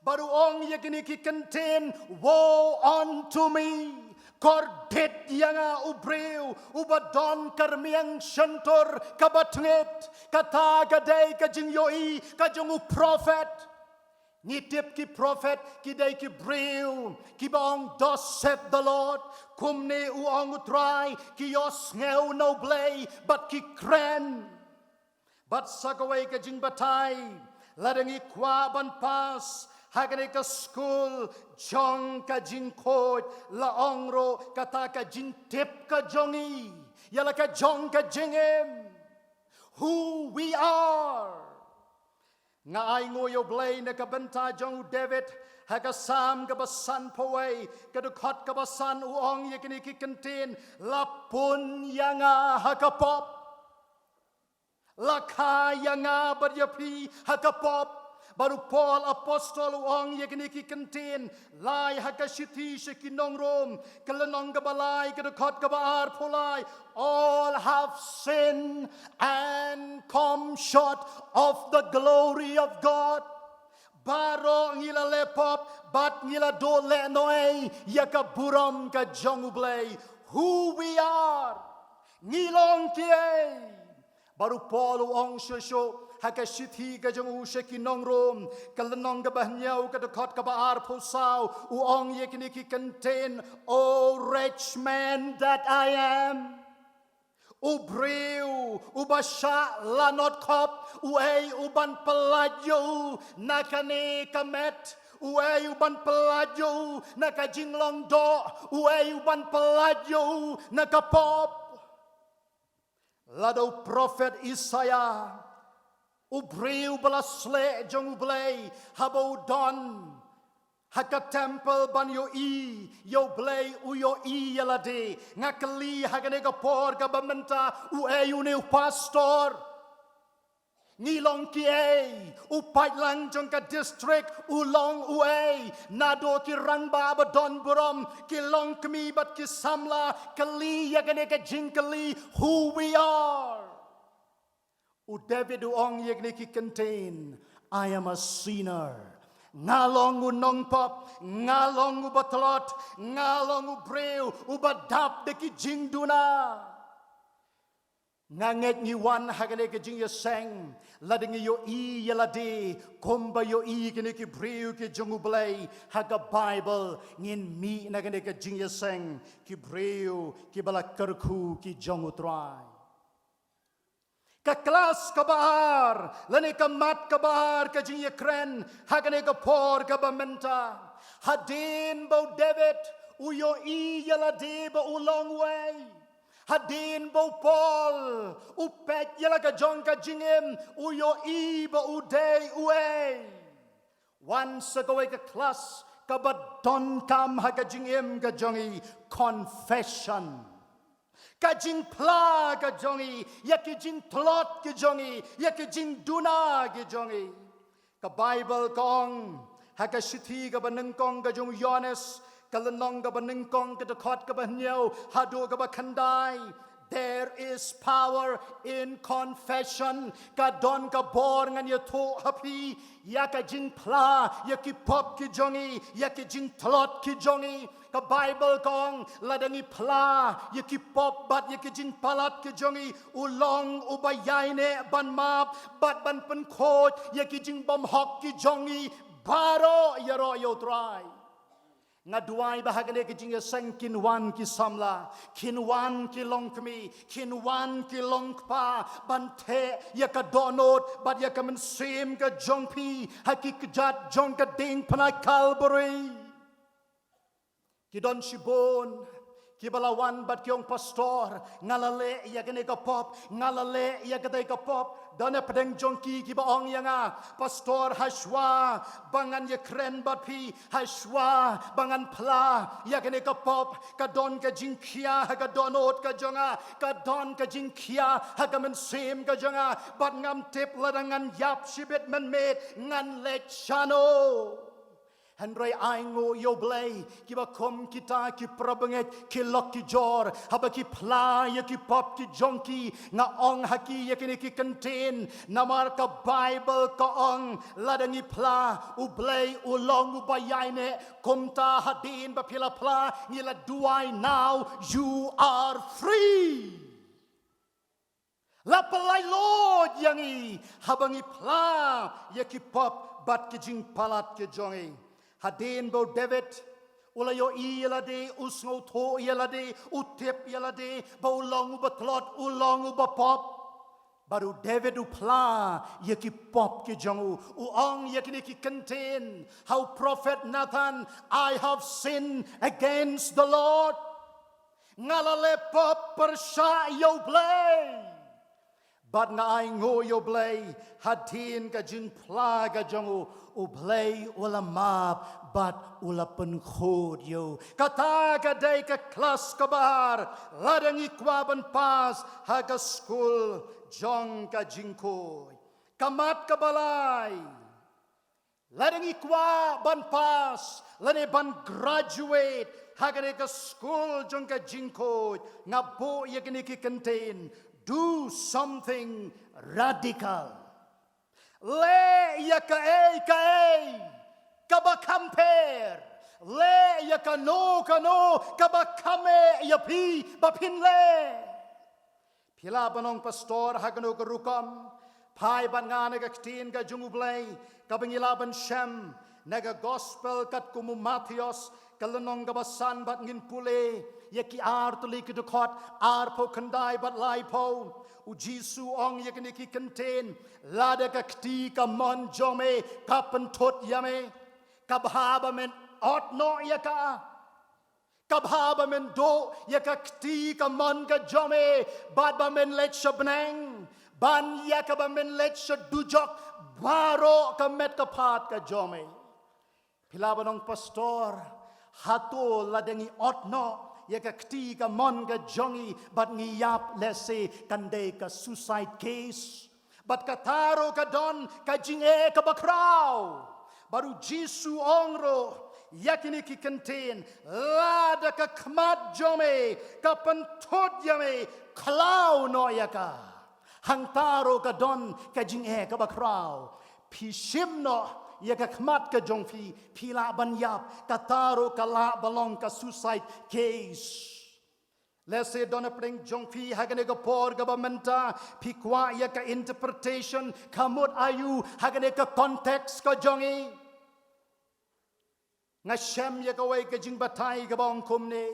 Bad u ong ïa kine ki kyntien, "Woe unto me! Kordit ïa nga u briew uba don ka rmiang shyntur kaba tngit." Kata ka dei ka jingïohi ka jong u prophet. Ngi tip ki prophet ki dei ki briew kiba ong, "Thus saith the Lord," kumne u ong U Trai, ki ïohsngew na U Blei bad ki kren. Bad sa kawei ka jingbatai, lada ngi kwah ban pass ha kane ka skul jong ka jingkhuid, la ong ruh kata ka jingtip ka jong ngi ïa la ka jong ka jingim, who we are. Nga ainguh ïa U Blei na ka bynta jong u David, ha ka Salm kaba sanphew wei, ka dkhot kaba san, u ong ïa kine ki kyntien, "La pun ïa nga ha ka pop. La kha ïa nga bad ïa phi ha ka pop." Bad u Paul apostol u ong ïa kine ki kyntien, lai ha ka shithi sha ki nong Rom, ka lynnong kaba lai, ka dkhot kaba arphew lai, "All have sinned and come short of the glory of God." Baroh ngi la leh pop bad ngi la duh lehnohei ïa ka burom ka jong U Blei. Who we are. Ngi long kiei. Bad u Paul u ong shuh shuh ha ka shithi ka jong u sha ki nong Rom, ka lynnong kaba hynñiew, ka dkhot kaba arphew saw, u ong ïa kine ki kyntien, "O wretched man that I am." U briew uba shah lanot khop, uei u ban pyllait ïa u na kane ka met? Uei u ban pyllait ïa u na ka jinglong doh? Uei u ban pyllait ïa u na ka pop? Lada u prophet Isaiah, u briew ba la sleh jong U Blei, haba u don ha ka temple ban ïohi ïa U Blei, u ïohi ïa lade. Nga kylli ha kane ka por kaba mynta, uei une u pastor? Ngi long kiei? U paidlang jong ka district u long uei? Naduh ki rangbah ba don burom, ki longkmie bad ki samla, kylli ïa kane ka jingkylli, who we are. U David u ong ïa kine ki kyntien, I am a sinner. Nga long u nongpop, nga long u batlot, nga long u briew u ba dap da ki jingduna. Nga ngeit ngi wan ha kane ka jingïaseng, lada ngi ïohi ïa lade kumba ïohi kine ki briew ki jong U Blei ha ka Bible, ngin mih na kane ka jingïaseng ki briew ki ba la kyrkhu ki jong U Trai. Ka klas kaba ar, lane ka mat kaba ar ka jingïakren ha kane ka por kaba mynta. Hadien ba u David u ïohi ïa lade ba u long uei, hadien ba u Paul u peit ïa la ka jong ka jingim, u ïohi ba u dei uei. Wan sa kawei ka klas kaba donkam ha ka jingim ka jong i, confession. Ka jingphla ka jong i ïa ki jingtlot ki jong i, ïa ki jingduna ki jong i. Ka Bible ka ong ha ka shithi kaba nyngkong ka jong u Ïoannis, ka lynnong kaba nyngkong, ka dkhot kaba hynñiew haduh kaba khyndai. There is power in confession. Ka don ka bor ngan ïathuh ha phi ïa ka jingphla ïa ki pop ki jong i, ïa ki jingtlot ki jong i. Ka Bible ka ong, lada ngi phla ïa ki pop bad ïa ki jingpalat ki jong i, u long u ba ïaineh ban map bad ban pynkhuid ïa ki jingbymhok ki jong i baroh ïaroh ïa U Trai. Nga duwai ba ha kane ka jingïaseng kin wan ki samla, kin wan ki longkmie, kin wan ki longkpa ban theh ïa ka dohnud bad ïa ka mynsiem ka jong phi ha ki kjat jong ka diengphna Kalbari. Ki don shibun ki ba la wan bad ki ong, Pastor, nga la leh ïa kane ka pop, nga la leh ïa katei ka pop. Don hapdeng jong ki ki ba ong ïa nga, Pastor, hashwa ba ngan ïakren bad phi, hashwa ba ngan phla ïa kane ka pop, ka don ka jingkhia ha ka dohnud ka jong nga, ka don ka jingkhia ha ka mynsiem ka jong nga, bad ngam tip lada ngan ïap shibit mynmiet ngan leit shano. Hynrei ainguh ïa U Blei, ki ba kum kita ki para bangeit, ki lok ki jor, haba ki phla ïa ki pop ki jong ki, nga ong ha ki ïa kine ki kyntien, namar ka Bible ka ong, lada ngi phla, U Blei u long u ba ïaineh. Kumta hadien ba phi la phla, ngi la duwai now, you are free. La pynlait luid ïa ngi haba ngi phla ïa ki pop bad ki jingpalat ki jong ngi. Hadien ba u David u la ïohi ïa lade, u sngewthuh ïa lade, u tip ïa lade ba u long u ba tlot, u long u ba pop, bad u David u phla ïa ki pop ki jong u. U ong ïa kine ki kyntien ha u prophet Nathan, I have sinned against the Lord. Nga la leh pop pyrshah ïa U Blei. Bad nga ainguh ïa U Blei, hadien ka jingphla ka jong u, U Blei u la map bad u la pynkhuid ïa u. Kata ka dei ka klas kaba ar, lada ngi kwah ban pass ha ka skul jong ka jingkhuid. Ka mat kaba lai, lada ngi kwah ban pass lane ban graduate ha kane ka skul jong ka jingkhuid, nga buh ïa kine ki kyntien, do something radical. Leh ïa kaei kaei kaba kham pher. Leh ïa kano kano kaba kham eh ïa phi ba phin leh. Phi lah ban ong, Pastor, ha kano ka rukom? Phai bad nga na ka ktien ka jong U Blei kaba ngi lah ban shem na ka Gospel katkum u Mathaios, ka lynnong kaba san, bad ngin pule ïa ki ar tylli ki dkhot, arphew khyndai bad laiphew. U Jisu u ong ïa kine ki kyntien, lada ka kti kamon jong me ka pynthut ïa me, ka bha ba men ot noh ïa ka. Ka bha ba men duh ïa ka kti ka mon ka jong me bad ba men leit sha bneng, ban ïa kaba men leit sha dujok baroh ka met ka phad ka jong me. Phi lah ban ong, Pastor, hato lada ngi ot noh ïa ka kti ka mon ka jong ngi bad ngi ïap, lehse kan dei ka suicide case. Bad kata ruh ka don ka jingeh kaba khraw. Bad u Jisu u ong ruh ïa kine ki kyntien, lada ka khmat jong me ka pynthut ïa me, khlaw noh ïa ka. Hangta ruh ka don ka jingeh kaba khraw. Phi shim noh ïa ka khmat ka jong phi, phi lah ban ïap, kata ruh ka lah ban long ka suicide case. Lehse don hapdeng jong phi ha kane ka por kaba mynta, phi kwah ïa ka interpretation, ka mut aïu ha kane ka context ka jong ngi. Nga shem ïa kawei ka jingbatai kaba ong kumne.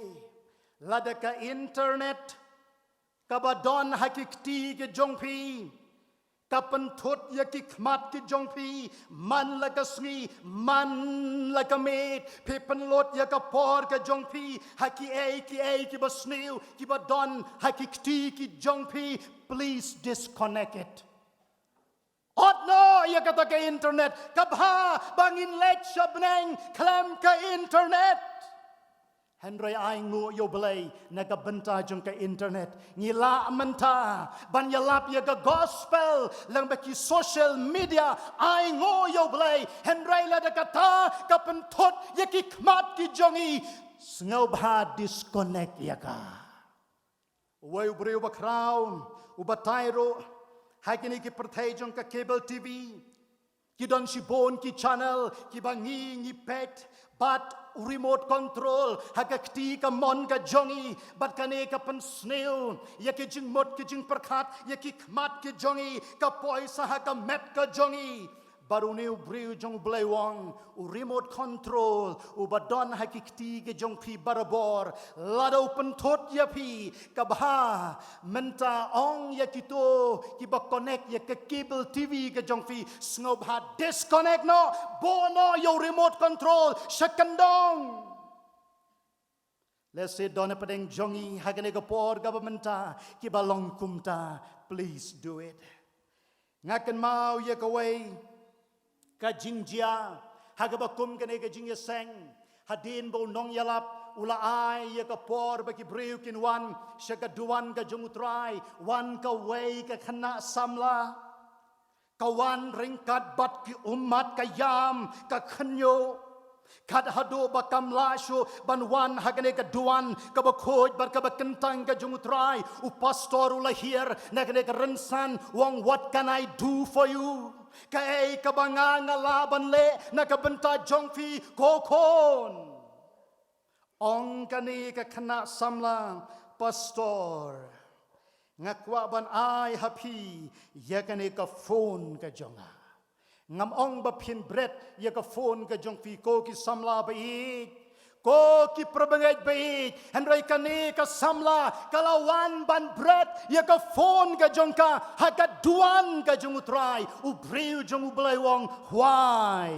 Lada ka internet kaba don ha ki kti ki jong phi ka pynthut ïa ki khmat ki jong phi, man la ka sngi, man la ka miet, phi pynlut ïa ka por ka jong phi ha kiei kiei kiba sniew kiba don ha ki kti ki jong phi, please disconnect it. Ot noh ïa kata ka internet. Ka bha ba ngin leit sha bneng khlem ka internet. Hynrei ainguh ïa U Blei, na ka bynta jong ka internet ngi lah mynta ban ïalap ïa ka gospel lyngba ki social media. Ainguh ïa U Blei, hynrei lada kata ka pynthut ïa ki khmat ki jong ngi, sngewbha disconnect ïa ka. Uwei u briew bakhraw u batai ruh, ha kine ki pyrthei jong ka cable T V ki don shibun ki channel kiba ngi ngi peit, bad u remote control ha ka kti ka mon ka jong ngi, bad kane ka pynsniew ïa ki jingmut ki jingpyrkhat, ïa ki khmat ki jong ngi, ka poi sa ha ka met ka jong ngi. Bad une u briew jong U Blei u ong, u remote control uba don ha ki kti ki jong phi barabor, lada u pynthut ïa phi, ka bha mynta ong ïa kito kiba connect ïa ka cable T V ka jong phi, sngewbha disconnect noh, buh noh ïa u remote control sha kyndong. Lehse don hapdeng jong ngi ha kane ka por kaba mynta kiba long kumta, please do it. Nga kynmaw ïa kawei ka jingjia ha kaba kum kane ka jingïaseng, hadien ba u nongïalap u la ai ïa ka por ba ki briew kin wan sha ka duwan ka jong U Trai, wan kawei ka khynnah samla. Ka wan ryngkat bad ki ummat ka ïam ka khynñiuh. Kat haduh ba kam lah shuh ban wan ha kane ka duwan kaba khuid bad kaba kyntang ka jong U Trai, u pastor u la hiar na kane ka rynsan, u ong, "What can I do for you?" Kaei kaba nga nga lah ban leh na ka bynta jong phi, ko khun? Ong kane ka khynnah samla, "Pastor, nga kwah ban ai ha phi ïa kane ka phone ka jong nga." Ngam ong ba phin bret ïa ka phone ka jong phi, ko ki samla ba ïeit, ko ki parabangeit ba ïeit, hynrei kane ka samla ka la wan ban bret ïa ka phone ka jong ka ha ka duwan ka jong U Trai. U briew jong U Blei u ong, "Why?"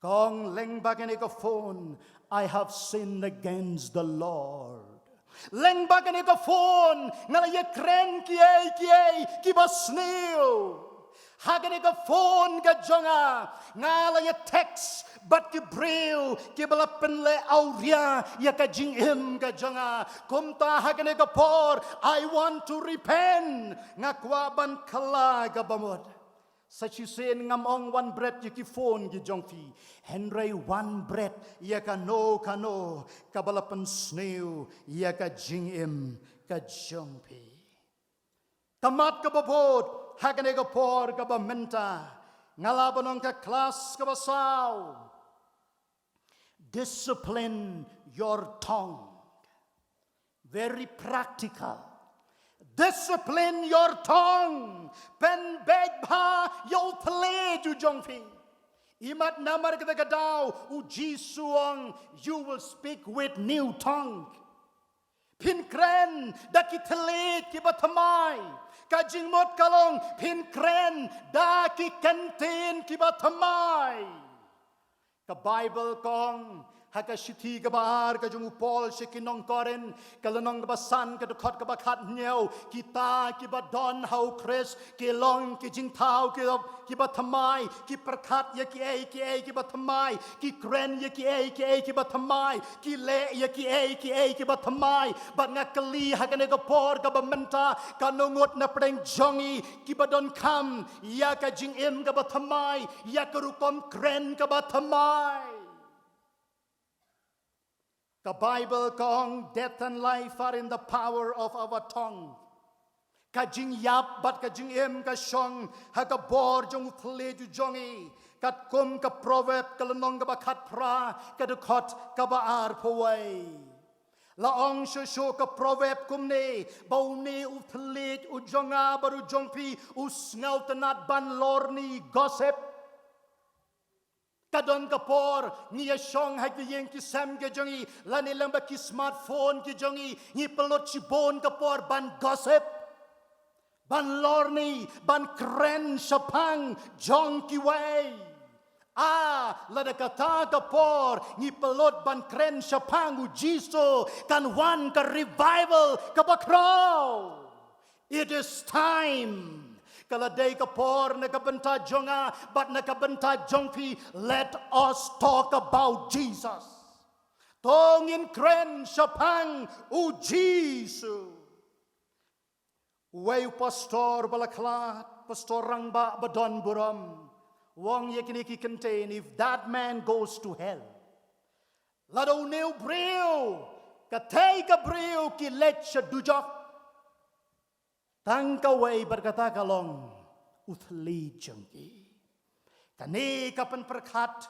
Ka ong, "Lyngba kane ka phone, I have sinned against the Lord. Lyngba kane ka phone, nga la ïakren kiei kiei kiba sniew. Ha kane ka phone ka jong nga, nga la ïa text bad ki briew kiba la pynleh awria ïa ka jingim ka jong nga. Kumta ha kane ka por, I want to repent. Nga kwah ban kylla kaba mut." Sa shisien ngam ong wan bret ïa ki phone ki jong phi, hynrei wan bret ïa kano kano kaba la pynsniew ïa ka jingim ka jong phi. Ka mat kaba bud ha kane ka por kaba mynta, nga lah ban ong ka klas kaba saw. Discipline your tongue. Very practical. Discipline your tongue. Pynbeit bha ïa u thylliej u jong phi. Imat namar kata ka daw u Jisu u ong, "You will speak with new tongue." Phin kren da ki thylliej kiba thymmai. Ka jingmut ka long, phin kren da ki kyntien kiba thymmai. Ka Baibl ka ong, Ha ka shithi kaba ar ka jong u Paul sha ki nong Korinth, ka lynnong kaba san, ka dkhot kaba khathynñiew: Kita kiba don ha u Khrist ki long ki jingthaw kiba, kiba thymmai, ki pyrkhat ïa kiei kiei kiba thymmai, ki kren ïa kiei kiei kiba thymmai, ki leh ïa kiei kiei kiba thymmai. Bad nga kylli ha kane ka por kaba mynta, katno ngut na pdeng jong ngi kiba donkam ïa ka jingim kaba thymmai, ïa ka rukom kren kaba thymmai? Ka Bible ka ong, "Death and life are in the power of our tongue." Ka jingïap bad ka jingim ka shong ha ka bor jong u thylliej u jong ngi. Katkum ka Proverb ka lynnong kaba khatphra, ka dkhot kaba arphew wei, la ong shuh shuh ka Proverb kumne, ba une u thylliej u jong nga bad u jong phi u sngewtynnad ban lorni, gossip. Ka don ka por ngi ïa shong ha ki ïing ki sem ki jong ngi, lane lyngba ki smartphone ki jong ngi, ngi pynlut shibun ka por ban gossip, ban lorni, ban kren shaphang jong kiwei. Ah, lada kata ka por ngi pynlut ban kren shaphang u Jisu, kan wan ka revival kaba khraw. It is time. Ka la dei ka por na ka bynta jong nga bad na ka bynta jong phi. Let us talk about Jesus. To ngin kren shaphang u Jisu. Uwei u pastor ba la khlad, pastor rangbah ba don burom, u ong ïa kine ki kyntien: "If that man goes to hell," lada une u briew, katei ka briew, ki leit sha dujok, tang kawei bad kata ka long u thylliej jong ki. Kane ka pynpyrkhat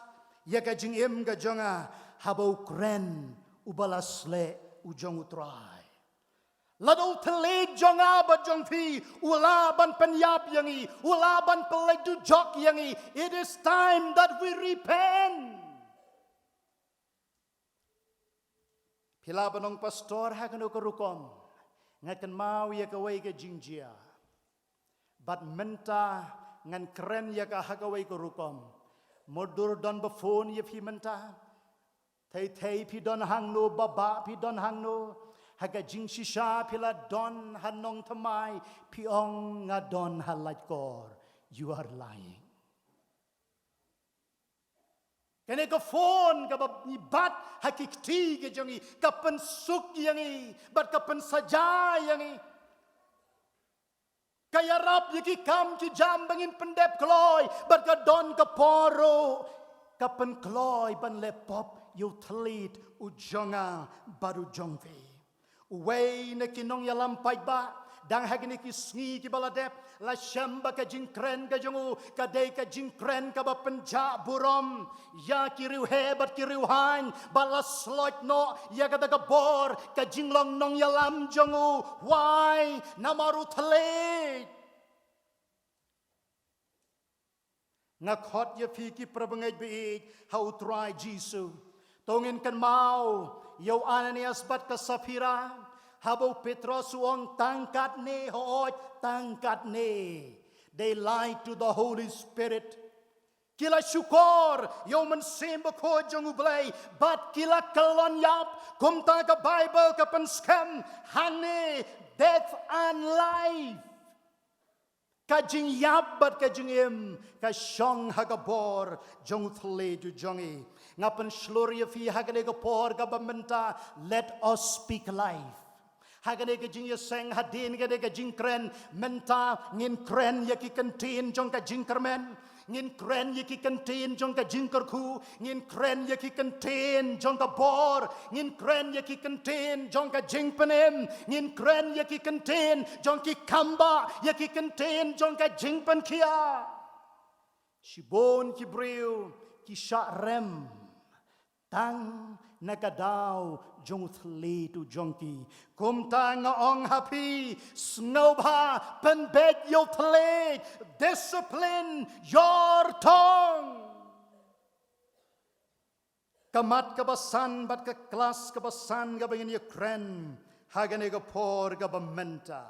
ïa ka jingim ka jong nga haba u kren uba la sleh u jong u Trai. Lada u thylliej jong nga bad jong phi u lah ban pynïap ïa ngi, u lah ban pynleit dujok ïa ngi, it is time that we repent. Phi lah ban ong, "Pastor, ha kano ka rukom?" Nga kynmaw ïa kawei ka jingjia, bad mynta ngan kren ïa ka ha kawei ka rukom. Mutdur don ba phone ïa phi mynta, thei thei phi don hangno, ba bah phi don hangno, ha ka jingshisha phi la don ha nongthymmai, phi ong, "Nga don ha Laitkor." You are lying. Kane ka phone kaba ngi bat ha ki kti ki jong ngi, ka pynsuk ïa ngi bad ka pynsaja ïa ngi. Ka ïarap ïa ki kam ki jam ba ngin pyndep kloi, bad ka don ka por ruh ka pynkloi ban leh pop ïa u thylliej u jong nga bad u jong phi. Uwei na ki nongïalam paidbah, dang ha kine ki sngi kiba la dep, la shem ba ka jingkren ka jong u ka dei ka jingkren kaba pynjah burom ïa ki riewheh bad ki riewhaiñ, bad la sloit noh ïa kata ka bor ka jinglong nongïalam jong u. Why? Namar u thylliej. Nga khot ïa phi ki parabangeit ba ïeit ha u Trai Jisu, to ngin kynmaw ïa u Ananias bad ka Saphira, haba u Petros u ong, "Tang katne, hooid, tang katne." They lied to the Holy Spirit. Ki la shukor ïa u Mynsiem Bakhuid jong U Blei, bad ki la kyllon ïap, kumta ka Bible ka pynskhem hangne, death and life. Ka jingïap bad ka jingim ka shong ha ka bor jong u thylliej u jong ngi. Nga pynshlur ïa phi ha kane ka por kaba mynta, let us speak life. Ha kane ka jingïaseng hadien kane ka jingkren mynta, ngin kren ïa ki kyntien jong ka jingkyrmen. Ngin kren ïa ki kyntien jong ka jingkyrkhu, ngin kren ïa ki kyntien jong ka bor, ngin kren ïa ki kyntien jong ka jingpynim, ngin kren ïa ki kyntien jong ki kambah, ïa ki kyntien jong ka jingpynkhia. Shibun ki briew ki shah rem tang na ka daw jong u thylliej u jong ki. Kumta nga ong ha phi, sngewbha pynbeit ïa u thylliej, discipline your tongue. Ka mat kaba san bad ka klas kaba san kaba ngin ïakren ha kane ka por kaba mynta.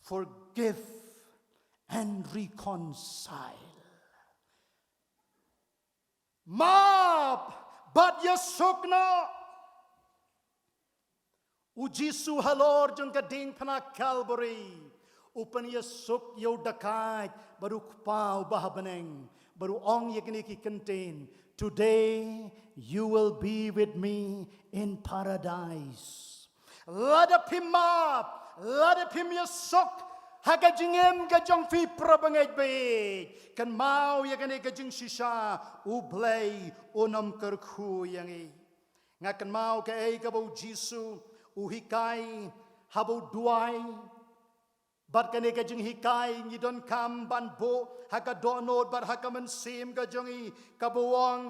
Forgive and reconcile. Map Bad ïasuk noh. U Jisu halor jong ka diengphna Kalbari u pynïasuk ïa u dakaid bad u Kpa uba ha bneng, bad u ong ïa kine ki kyntien, "Today you will be with me in paradise." Lada phim map, lada phim ïasuk ha ka jingim ka jong phi para bangeit bad kynmaw ïa kane ka jingshisha, U Blei un ym kyrkhu ïa ngi. Nga kynmaw kaei kaba u Jisu u hikai haba u duwai. Bad kane ka jinghikai ngi donkam ban buh ha ka dohnud bad ha ka mynsiem ka jong ngi, kaba u ong,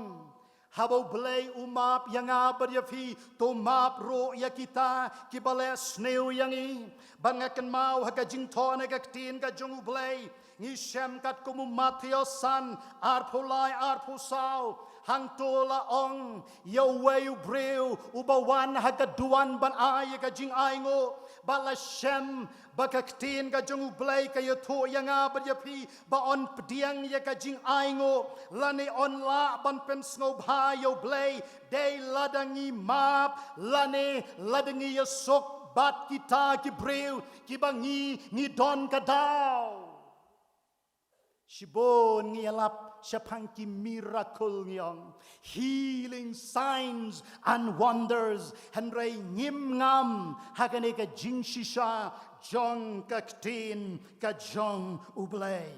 haba U Blei u map ïa nga bad ïa phi, to map ruh ïa kita kiba leh sniew ïa ngi. Bad nga kynmaw ha ka jingthoh na ka ktien ka jong U Blei, ngi shem katkum u Mathaios san, arphew lai, arphew saw. Hangto la ong ïa uwei u briew uba wan ha ka duwan ban ai ïa ka jingainguh, bad la shem ba ka ktien ka jong U Blei ka ïathuh ïa nga bad ïa phi ba yn pdiang ïa ka jingainguh lane yn lah ban pynsngewbha ïa U Blei dei lada ngi map lane lada ngi ïasuk bad kita ki briew kiba ngi, ngi don ka daw. Shibun ngi ïalap shaphang ki miracle, ngi ong healing, signs and wonders, hynrei ngim ngam ha kane ka jingshisha jong ka ktien ka jong U Blei.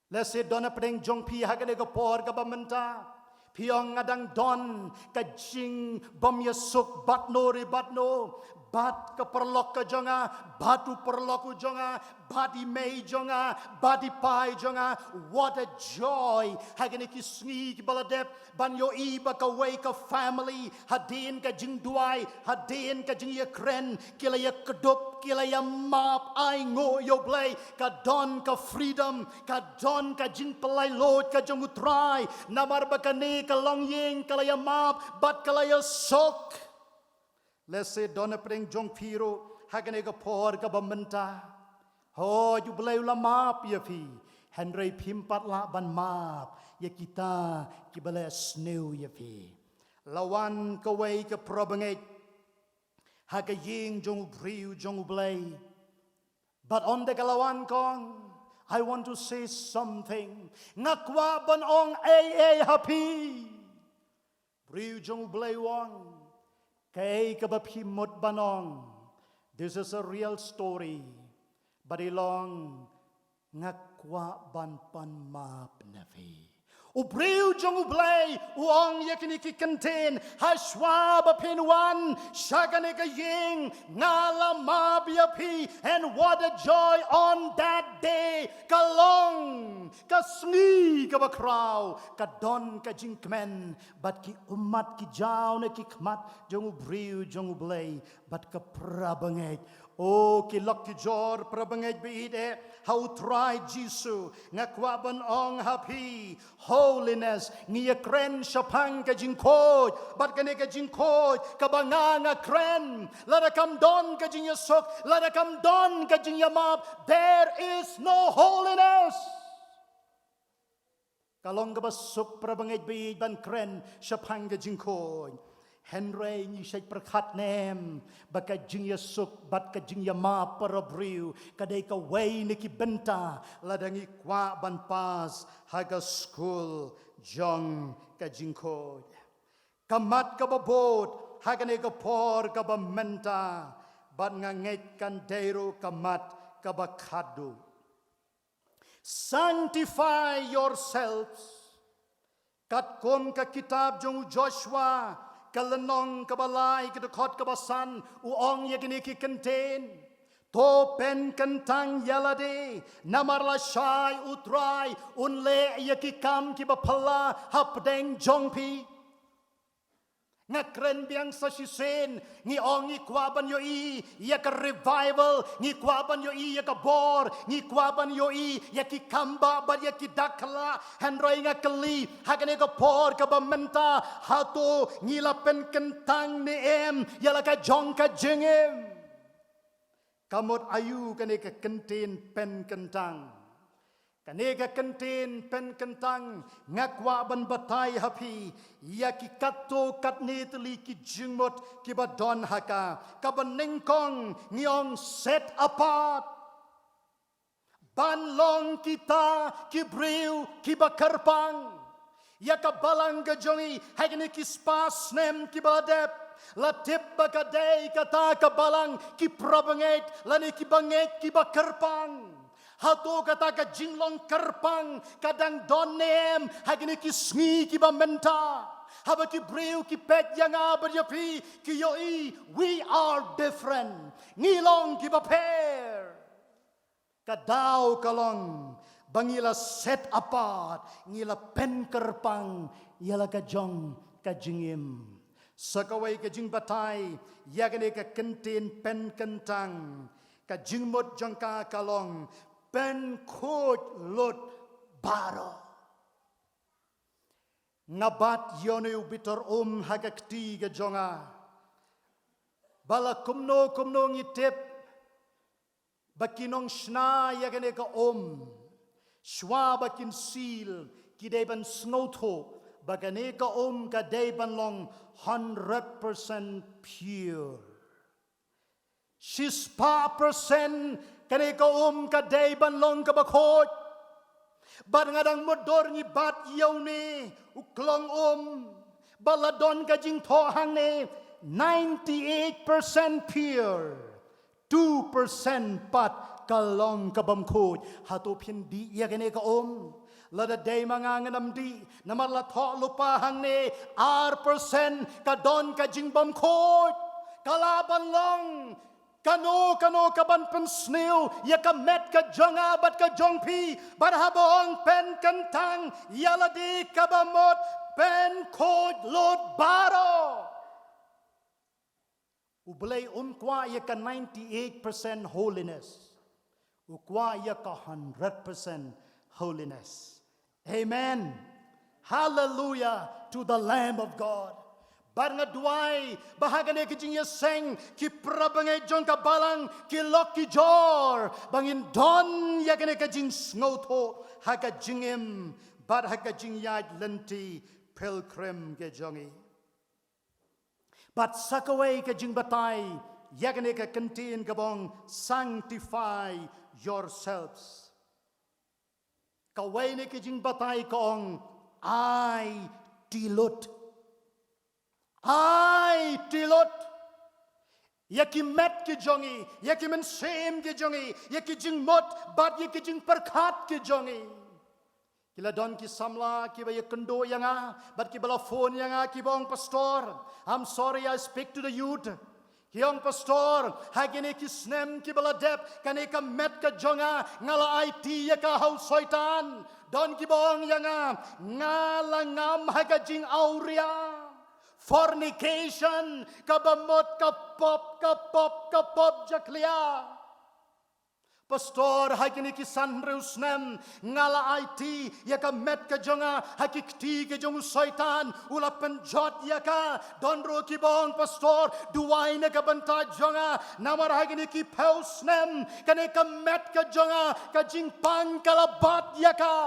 Lehse don hapdeng jong phi ha kane ka por kaba mynta, phi ong, nga dang don ka jingbym ïasuk bad no re bad no, bad ka paralok ka jong nga, bad u paralok u jong nga, bad i mei jong nga, bad i pa i jong nga. What a joy ha kine ki sngi kiba la dep ban ïohi ba kawei ka family hadien ka jingduwai, hadien ka jingïakren, ki la ïakdup, ki la ïamap ainguh ïa U Blei. Ka don ka freedom, ka don ka jingpynlait luid ka jong U Trai, namar ba kane ka longïing ka la ïamap bad ka la ïasuk. Lehse don hapdeng jong phi ruh ha kane ka por kaba mynta, hooid, U Blei u la map ïa phi, hynrei phim pat lah ban map ïa kita kiba leh sniew ïa phi. La wan kawei ka para bangeit ha ka ïing jong u briew jong U Blei. Bad ynda ka la wan, ka ong, I want to say something. Nga kwah ban ong ei ei ha phi. Briew jong U Blei u ong, kaei kaba phi mut ban ong, this is a real story. Bad i long, nga kwah ban pan map na phi. U briew jong U Blei u ong ïa kine ki kyntien, hashwa ba phin wan sha kane ka ïing, nga la map ïa phi. And what a joy on that day. Ka long ka sngi kaba khraw, ka don ka jingkmen, bad ki ummat ki jaw na ki khmat jong u briew jong U Blei bad ka para bangeit. O ki lok ki jor, para bangeit ba ïeit eh ha U Trai Jisu, nga kwah ban ong ha phi, holiness, ngi ïakren shaphang ka jingkhuid, bad kane ka jingkhuid kaba nga, nga kren, lada kam don ka jingïasuk, lada kam don ka jingïamap, there is no holiness. Ka long kaba suk, para bangeit ba ïeit, ban kren shaphang ka jingkhuid. Hynrei ngi shait pyrkhat ne em ba ka jingïasuk bad ka jingïamap para briew ka dei kawei na ki bynta lada ngi kwah ban pass ha ka skul jong ka jingkhuid. Ka mat kaba bud ha kane ka por kaba mynta, bad nga ngeit kan dei ruh ka mat kaba khadduh. Sanctify yourselves. Katkum ka kitab jong u Joshua, ka lynnong kaba lai, ka dkhot kaba san, u ong ïa kine ki kyntien. To pynkyntang ïa lade, namar lashai U Trai un leh ïa ki kam kiba phylla hapdeng jong phi. Nga kren biang sa shisien, ngi ong ngi kwah ban ïohi ïa ka revival, ngi kwah ban ïohi ïa ka bor, ngi kwah ban ïohi ïa ki kam bah bad ïa ki dak khlak. Hynrei nga kylli, ha kane ka por kaba mynta, hato ngi la pynkyntang ne em ïa la ka jong ka jingim? Ka mut aïu kane ka kyntien pynkyntang? Kane ka kyntien pynkyntang nga kwah ban batai ha phi ïa ki katto katne tylli ki jingmut kiba don ha ka. Kaba nyngkong ngi ong set apart. Ban long kita ki briew kiba kyrpang ïa ka balang ka jong ngi ha kine ki spah snem kiba la dep. La tip ba ka dei kata ka balang ki para bangeit lane ki bangeit kiba kyrpang. Hato kata ka jinglong kyrpang ka dang don ne em ha kine ki sngi kiba mynta? Haba ki briew ki peit ïa nga bad ïa phi, ki ïohi, we are different. Ngi long kiba pher. Ka daw ka long ba ngi la set apart, ngi la pynkyrpang ïa la ka jong ka jingim. Sa kawei ka jingbatai ïa kane ka kyntien pynkyntang, ka jingmut jong ka ka long pynkhuid lut baroh. Nga bat ïa une u bitar um ha ka kti ka jong nga. Ba la kumno kumno ngi tip ba ki nongshna ïa kane ka um, shuwa ba kin seal, ki dei ban sngewthuh ba kane ka um ka dei ban long hundred percent pure. Shispah percent kane ka um ka dei ban long kaba khuid. Bad nga dang mutdur ngi bat ïa une u klong um, ba la don ka jingthoh hangne, ninety-eight percent pure, two percent pat ka long ka bym khuid. Hato phin dih ïa kane ka um? Lada dei ma nga ngan ym dih, namar la thoh lypa hangne, ar percent ka don ka jingbymkhuid. Ka lah ban long kano kano kaban pynsniew ïa ka met ka jong nga bad ka jong phi, bad haba ong pynkyntang, ïa lade kaba mut pynkhuid lut baroh. U Blei um kwah ïa ka ninety-eight percent holiness. U kwah ïa ka hundred percent holiness. Amen. Hallelujah to the Lamb of God. Bad nga duwai ba ha kane ka jingïaseng, ki para bangeit jong ka balang ki lok ki jor, ba ngin don ïa kane ka jingsngewthuh ha ka jingim bad ha ka jingïaid lynti pilgrim ka jong ngi. Bad sa kawei ka jingbatai ïa kane ka kyntien kaba ong sanctify yourselves. Kawei na ki jingbatai ka ong aiti lut. Aiti lut ïa ki met ki jong ngi, ïa ki mynsiem ki jong ngi, ïa ki jingmut bad ïa ki jingpyrkhat ki jong ngi. Ki la don ki samla kiba ïakynduh ïa nga bad kiba la phone ïa nga kiba ong, "Pastor, I'm sorry, I speak to the youth." Ki ong, "Pastor, ha kine ki snem kiba la dep, kane ka met ka jong nga nga la aiti ïa ka ha u Soitan." Don kiba ong ïa nga, "Nga la ngam ha ka jingawria, fornication, kaba mut ka pop, ka pop, ka pop jakhlia." Pastor, ha kine ki san hynriew snem nga la aiti ïa ka met ka jong nga ha ki kti ka jong u Soitan, u la pynjot ïa ka. Don ruh kiba ong, "Pastor, duwai na ka bynta jong nga, namar ha kine ki phew snem kane ka met ka jong nga, ka jingpang ka la bat ïa ka."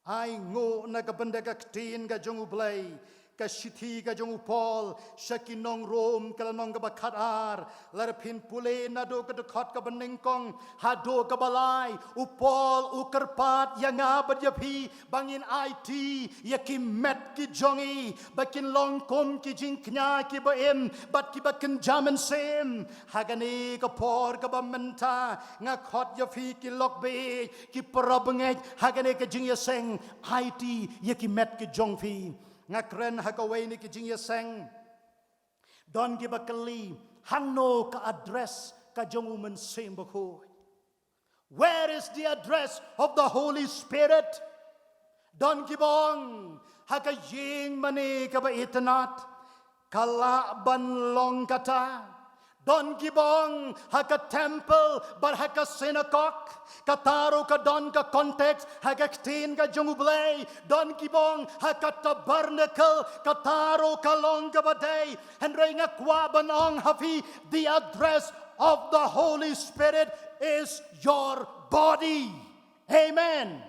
Ai nguh na ka bynta ka ktien ka jong U Blei. Ka shithi ka jong u Paul sha ki nong Rom, ka lynnong kaba khatar, lada phin pule naduh ka dkhot kaba nyngkong haduh kaba lai, u Paul u kyrpad ïa nga bad ïa phi ba ngin aiti ïa ki met ki jong ngi ba kin long kum ki jingkñia kiba im bad kiba kynja mynsiem. Ha kane ka por kaba mynta nga khot ïa phi ki lok baieit, ki para bangeit, ha kane ka jingïaseng, aiti ïa ki met ki jong phi. Nga kren ha kawei na ki jingïaseng, don kiba kylli, hangno ka address ka jong u Mynsiem Bakhuid? Where is the address of the Holy Spirit? Don kiba ong, ha ka ïing mane kaba itynnad, ka lah ban long kata. Don kiba ong, ha ka temple bad ha ka synagogue, kata ruh ka don ka context ha ka ktien ka jong U Blei. Don kiba ong, ha ka tabernacle, kata ruh ka long kaba dei. Hynrei nga kwah ban ong ha phi, the address of the Holy Spirit is your body. Amen.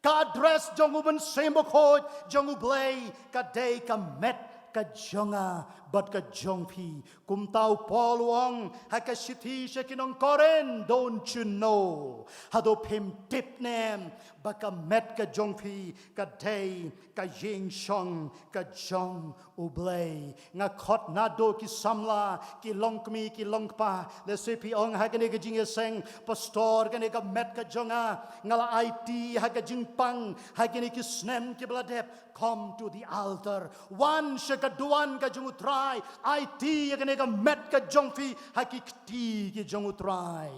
Ka address jong u Mynsiem Bakhuid jong U Blei ka dei ka met ka jong nga bad ka jong phi. Kumta u Paul u ong ha ka shithi sha ki nong Korinth, don't you know? Hato phim tip ne em ba ka met ka jong phi ka dei ka ïingshong ka jong U Blei. Nga khot naduh ki samla, ki longkmie, ki longkpa. Lehse phi ong ha kane ka jingïaseng, Pastor, kane ka met ka jong nga, nga la aiti ha ka jingpang ha kine ki snem kiba la dep. Come to the altar. Wan sha ka duwan ka jong U Trai. Aiti ïa kane ka met ka jong phi ha ki kti ki jong U Trai.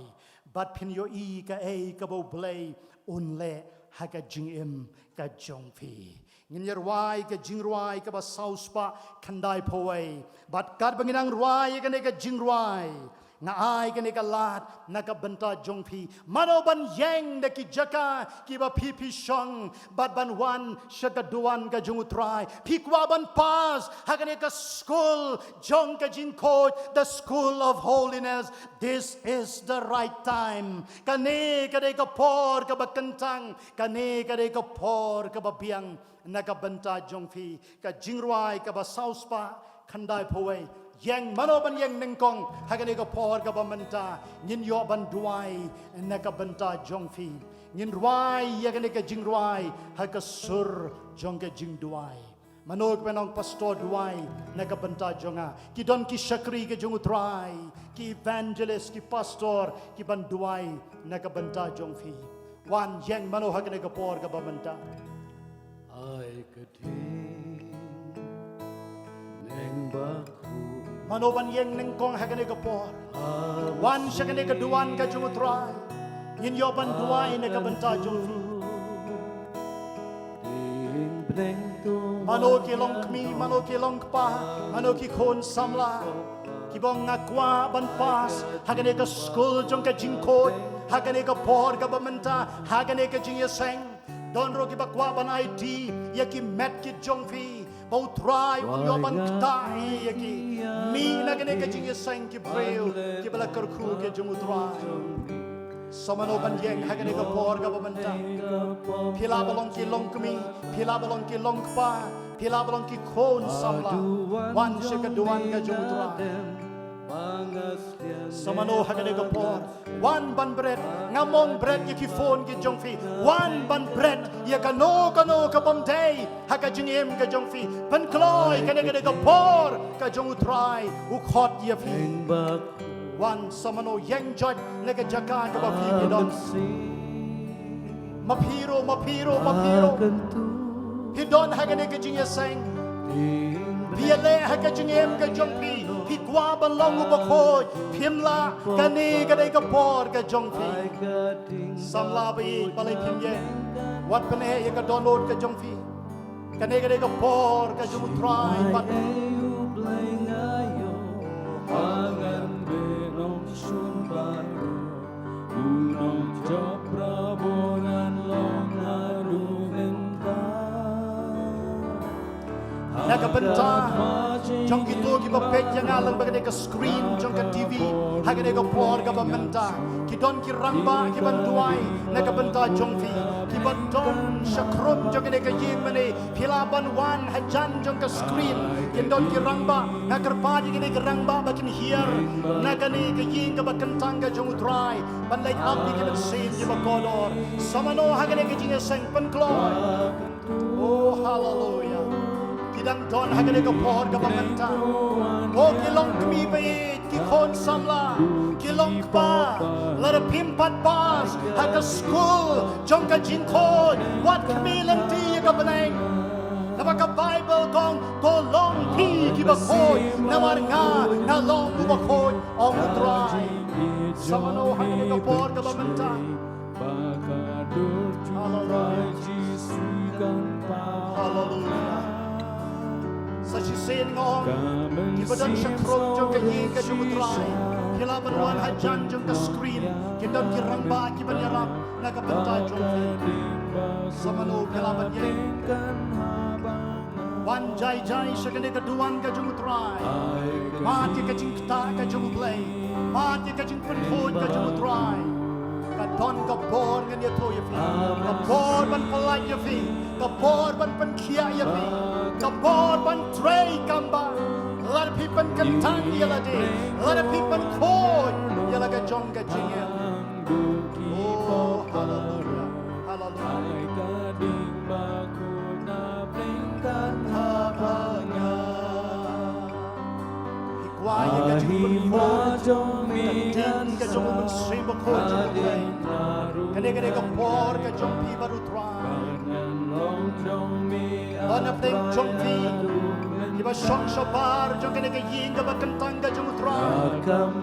Bad phin ïohi kaei kaba U Blei un leh ha ka jingim ka jong phi. Ngin ïa rwai ka jingrwai kaba saw spah khyndai phew wei. Bad katba ngi nang rwai ïa kane ka jingrwai, nga ai kane ka lad na ka bynta jong phi. Mano ban ïeng da ki jaka kiba phi phi shong bad ban wan sha ka duwan ka jong U Trai? Phi kwah ban pass ha kane ka skul jong ka jingkhuid, the school of holiness. This is the right time. Kane ka dei ka por kaba kyntang. Kane ka dei ka por kaba biang na ka bynta jong phi. Ka jingrwai kaba saw spah khyndai phew wei. Ïeng, mano ban ïeng nyngkong ha kane ka por kaba mynta? Ngin ïoh ban duwai na ka bynta jong phi. Ngin rwai ïa kane ka jingrwai ha ka sur jong ka jingduwai. Mano kiba ong, Pastor, duwai na ka bynta jong nga? Ki don ki shakri ka jong U Trai, ki evangelist, ki pastor, ki ban duwai na ka bynta jong phi. Wan, ïeng, mano ha kane ka por kaba mynta? Ai ka ding neng bakhu. Mano ban ïeng nyngkong ha kane ka por? Wan sha kane ka duwan ka jong U Trai. Ngin ïoh ban duwai na ka bynta jong phi. Mano ki longkmie, mano ki longkpa, mano ki khun samla kiba ong, nga kwah ban pass ha kane ka skul jong ka jingkhuid ha kane ka por kaba mynta, ha kane ka jingïaseng. Don ruh kiba kwah ban aiti ïa ki met ki jong phi ba U Trai un ïoh ban ktah ïa ki. Mih na kane ka jingïaseng ki briew kiba la kyrkhu ka jong U Trai. Sa mano ban ïeng ha kane ka por kaba mynta? Phi lah ba long ki longkmie, phi lah ba long ki longkpa, phi lah ba long ki khun samla. Wan sha ka duwan ka jong U Trai. Sa mano ha kane ka por? Wan ban bret. Ngam ong bret ïa ki phone ki jong phi. Wan ban bret ïa kano kano ka bym dei ha ka jingim ka jong phi. Pynkloi, kane ka dei ka por ka jong U Trai, u khot ïa phi. Wan, sa mano, ïeng joit na ka jaka kaba phi phi don. Ma phi ruh, ma phi ruh, ma phi ruh. Phi don ha kane ka jingïaseng. Phi ïaleh ha ka jingim ka jong phi. Phi kwah ban long u bakhuid. Phim lah, kane ka dei ka por ka jong phi. Samla ba ïeit, balei phim ïeng? Wat pyneh ïa ka dohnud ka jong phi. Kane ka dei ka por ka jong U Trai pat. Na ka bynta jong kito kiba peit ïa nga lyngba kane ka screen jong ka T V ha kane ka por kaba mynta, ki don ki rangbah kiban duwai na ka bynta jong phi. Kiba don shakhrum jong kane ka ïing mane, phi lah ban wan hajan jong ka screen. Kin don ki rangbah, nga kyrpad ïa kine ki rangbah ba kin hiar na kane ka ïing kaba kyntang ka jong U Trai ban leit ap ïa ki mynsiem kiba kordor. Sa mano ha kane ka jingïaseng, pynkloi. Oh, haleluya. Ki dang don ha kane ka por kaba mynta. Oh, ki longkmie ba ïeit, ki khun samla, ki longkpa, lada phim pat pass ha ka skul jong ka jingkhuid, wat khmih lynti ïa ka bneng. Naba ka Baibl ka ong, to long phi kiba khuid, namar nga nga long uba khuid, ong U Trai. Sa mano ha kane ka por kaba mynta? Haleluya. Haleluya. Sa shisien nga ong, kiba don shakhrum jong ka ïing ka jong U Trai, phi lah ban wan hajan jong ka screen. Ki don ki rangbah kiban ïarap na ka bynta jong phi. Sa mano, phi lah ban ïeng. Wan jai jai sha kane ka duwan ka jong U Trai. Mad ïa ka jingktah ka jong U Blei. Mad ïa ka jingpynkhuid ka jong U Trai. Ka Don ka bor ngan ïathuh ïa phi. Ka bor ban pyllait ïa phi. Ka bor ban pynkhiah ïa phi. Ka bor ban trei kam ba. Lada phi pynkyntang ïa lade. Lada phi pynkhuid ïa la ka jong ka jingim. Oh, haleluya. Haleluya. Phi kwah ïa ka jingpynpoi, ka ding ka jong u Mynsiem Bakhuid jong U Blei. Kane ka dei ka por ka jong phi bad U Trai. Don na pdeng jong phi kiba shong shabar jong kane ka ïing kaba kyntang ka jong U Trai.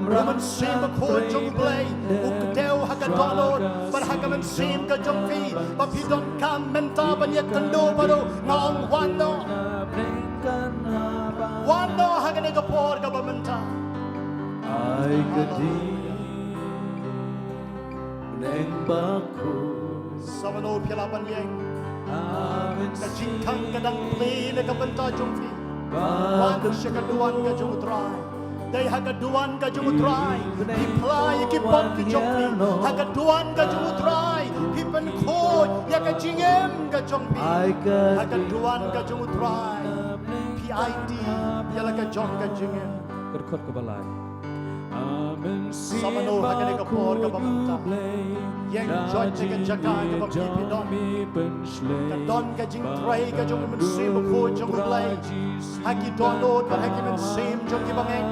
U Mynsiem Bakhuid jong U Blei u kdew ha ka dohnud bad ha ka mynsiem ka jong phi, ba phi donkam mynta ban ïakynduh bad u. Nga ong, wan noh. Wan noh ha kane ka por kaba mynta. Ai ka ding neng bakhuid. Samano phi lah ban ïeng. Ka jingkhang ka dang plie na ka bynta jong phi. Wan sha ka duwan ka jong U Trai. Dei ha ka duwan ka jong U Trai phi phla ïa ki pop ki jong phi. Ha ka duwan ka jong U Trai phi pynkhuid ïa ka jingim ka jong phi. Ha ka duwan ka jong U Trai phi aiti ïa la ka jong ka jingim. Kyrkhot kaba lai. Samano ha kane ka por kaba mynta. Ïeng joit na ka jaka kaba phi phi don. Ka don ka jingtrei ka jong U Mynsiem Bakhuid jong U Blei. Ha ki dohnud bad ha ki mynsiem jong kiba ngeit.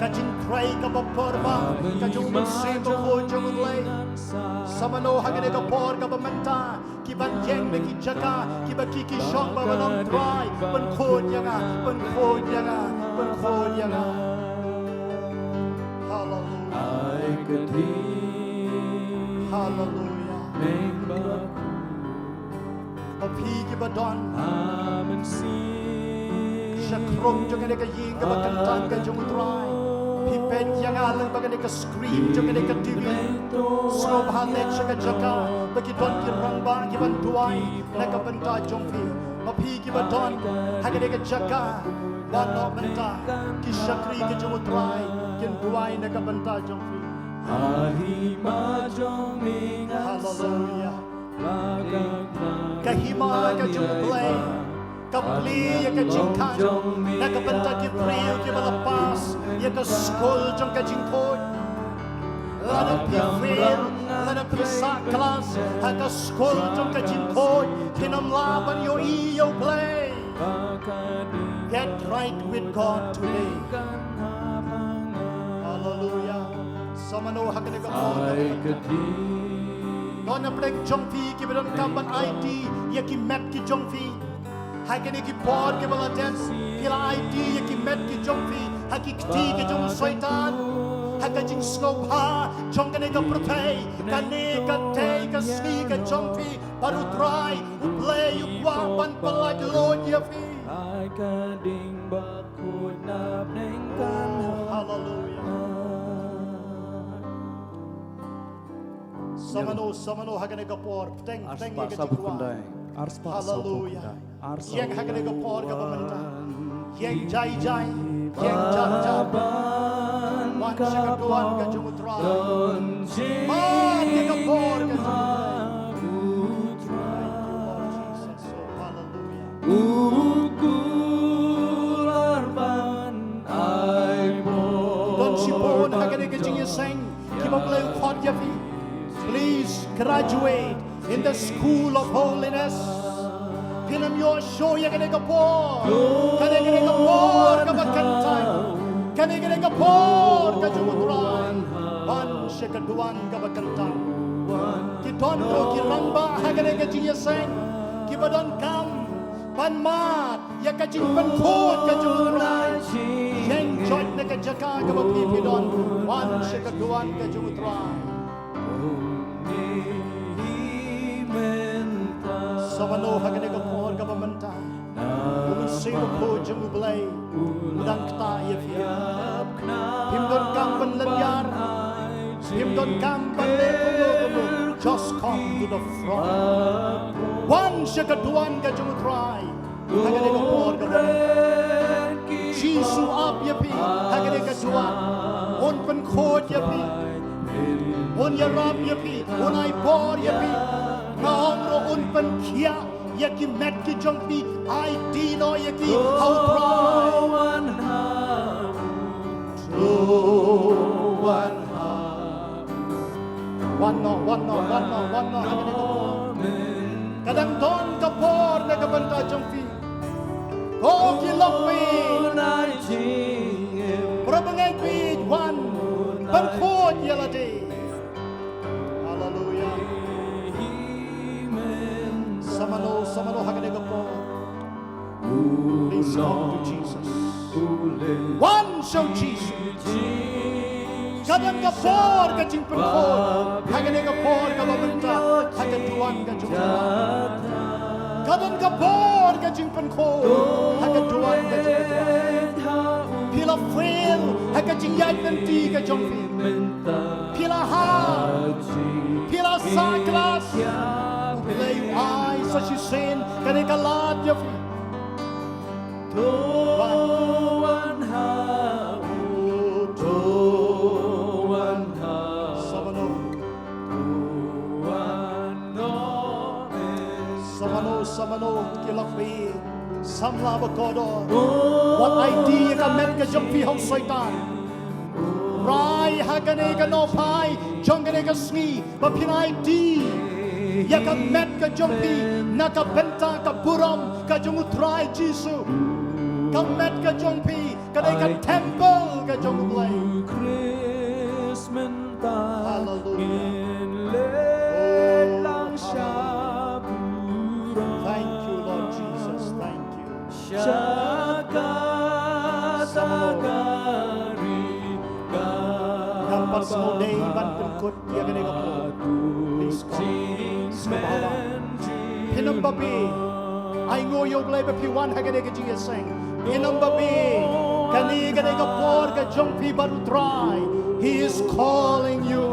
Ka jingtrei kaba pyrshah ka jong U Mynsiem Bakhuid jong U Blei. Samano ha kane ka por kaba mynta. Kiban ïeng na ki jaka kiba ki ki shong ba ban ong, Trai, pynkhuid ïa nga, pynkhuid ïa nga, pynkhuid ïa nga. Haleluya. Ai ka ding. Haleluya. Ba phi kiba don sha khrum jong kane ka ïing kaba kyntang ka jong U Trai. Phi peit ïa nga lyngba kane ka screen jong kane ka T V. Sngewbha leit sha ka jaka ba ki don ki rangbah kiban duwai na ka bynta jong phi. Ma phi kiba don ha kane ka jaka, wan noh mynta. Ki shakri ki jong U Trai kin duwai na ka bynta jong phi. Haleluya. Ka hima ka jong U Blei ka plie ïa ka jingkhang na ka bynta ki briew kiba la pass ïa ka skul jong ka jingkhuid. Lada phi fail, lada phi sah klas ha ka skul jong ka jingkhuid, phin ym lah ban ïohi ïa U Blei. Get right with God today. Haleluya. Samano ha kane ka por. Don na pdeng jong phi kiba donkam ban aiti ïa ki met ki jong phi. Ha kine ki por kiba la dep, phi la aiti ïa ki met ki jong phi ha ki kti ki jong u Soitan, ha ka jingsngewbha jong kane ka pyrthei. Kane ka dei ka sngi ka jong phi bad U Trai U Blei u kwah ban pyllait luid ïa phi. Haleluya. Samano, samano ha kane ka por, pteng, pteng ïa ka jingkwah. Haleluya. Ïeng ha kane ka por kaba mynta. Ïeng jai jai, ïeng jar jar. Wan sha ka duwan ka jong U Trai. Wan ïa ka por ka jong U Trai. Thank you, Lord Jesus. Oh, haleluya. Don shibun ha kane ka jingïaseng kiba U Blei u khot ïa phi. Please graduate in the school of holiness. Phin ym ïoh shuh ïa kane ka por. Kane, kane ka por kaba kyntang. Kane, kane ka por ka jong U Trai. Wan sha ka duwan kaba kyntang. Ki don ruh ki rangbah ha kane ka jingïaseng kiba donkam ban mad ïa ka jingpynkhuid ka jong U Trai. Ïeng joit na ka jaka kaba phi phi don. Wan sha ka duwan ka jong U Trai. Samano ha kane ka por kaba mynta. U Mynsiem Bakhuid jong U Blei u dang ktah ïa phi. Phim donkam ban lynñiar. Phim donkam ban leh kumno kumno. Just come to the front. Wan sha ka duwan ka jong U Trai. Ha kane ka por kaba mynta. Jisu ap ïa phi ha kane ka duwan. Un pynkhuid ïa phi. Un ïarap ïa phi, un ai bor ïa phi. Nga ong ruh un pynkhiah ïa ki met ki jong phi, aiti noh ïa ki ha U Trai. Wan noh, wan noh, wan noh, wan noh ha kane ka por. Ka dang don ka bor na ka bynta jong phi. Ko ki lok phi. Para bangeit phi, wan pynkhuid ïa lade. Hallelujah. Samano, samano ha kane ka por. Please come to Jesus. Wan sha U Jisu. Ka don ka bor ka jingpynkhuid ha kane ka por kaba mynta ha ka duwan ka jong U Trai. Ka don ka bor ka jingpynkhuid ha ka duwan ka jong U Trai. Phi la fail ha ka jingïaid lynti ka jong phi. Phi la hap, phi la sah klas. U Blei u ai sa shisien kane ka lad ïa phi. Samano. Samano, samano ki lok phi. Samla ba kordor. Wat aiti ïa ka met ka jong phi ha u Soitan. Rai ha kane ka nohphai jong kane ka sngi ba phin aiti ïa ka met ka jong phi na ka bynta ka burom ka jong U Trai Jisu. Ka met ka jong phi ka dei ka temple ka jong U Blei. Hallelujah. Oh, hallelujah. Thank you, Lord Jesus. Thank you. Ngam pat sngewdei ban pynkut ïa kane ka por. Please come. Sngewbha wan. Phin ym babe. Ainguh ïa U Blei ba phi wan ha kane ka jingïaseng. Phin ym babe. Kane, kane ka por ka jong phi bad U Trai. He is calling you.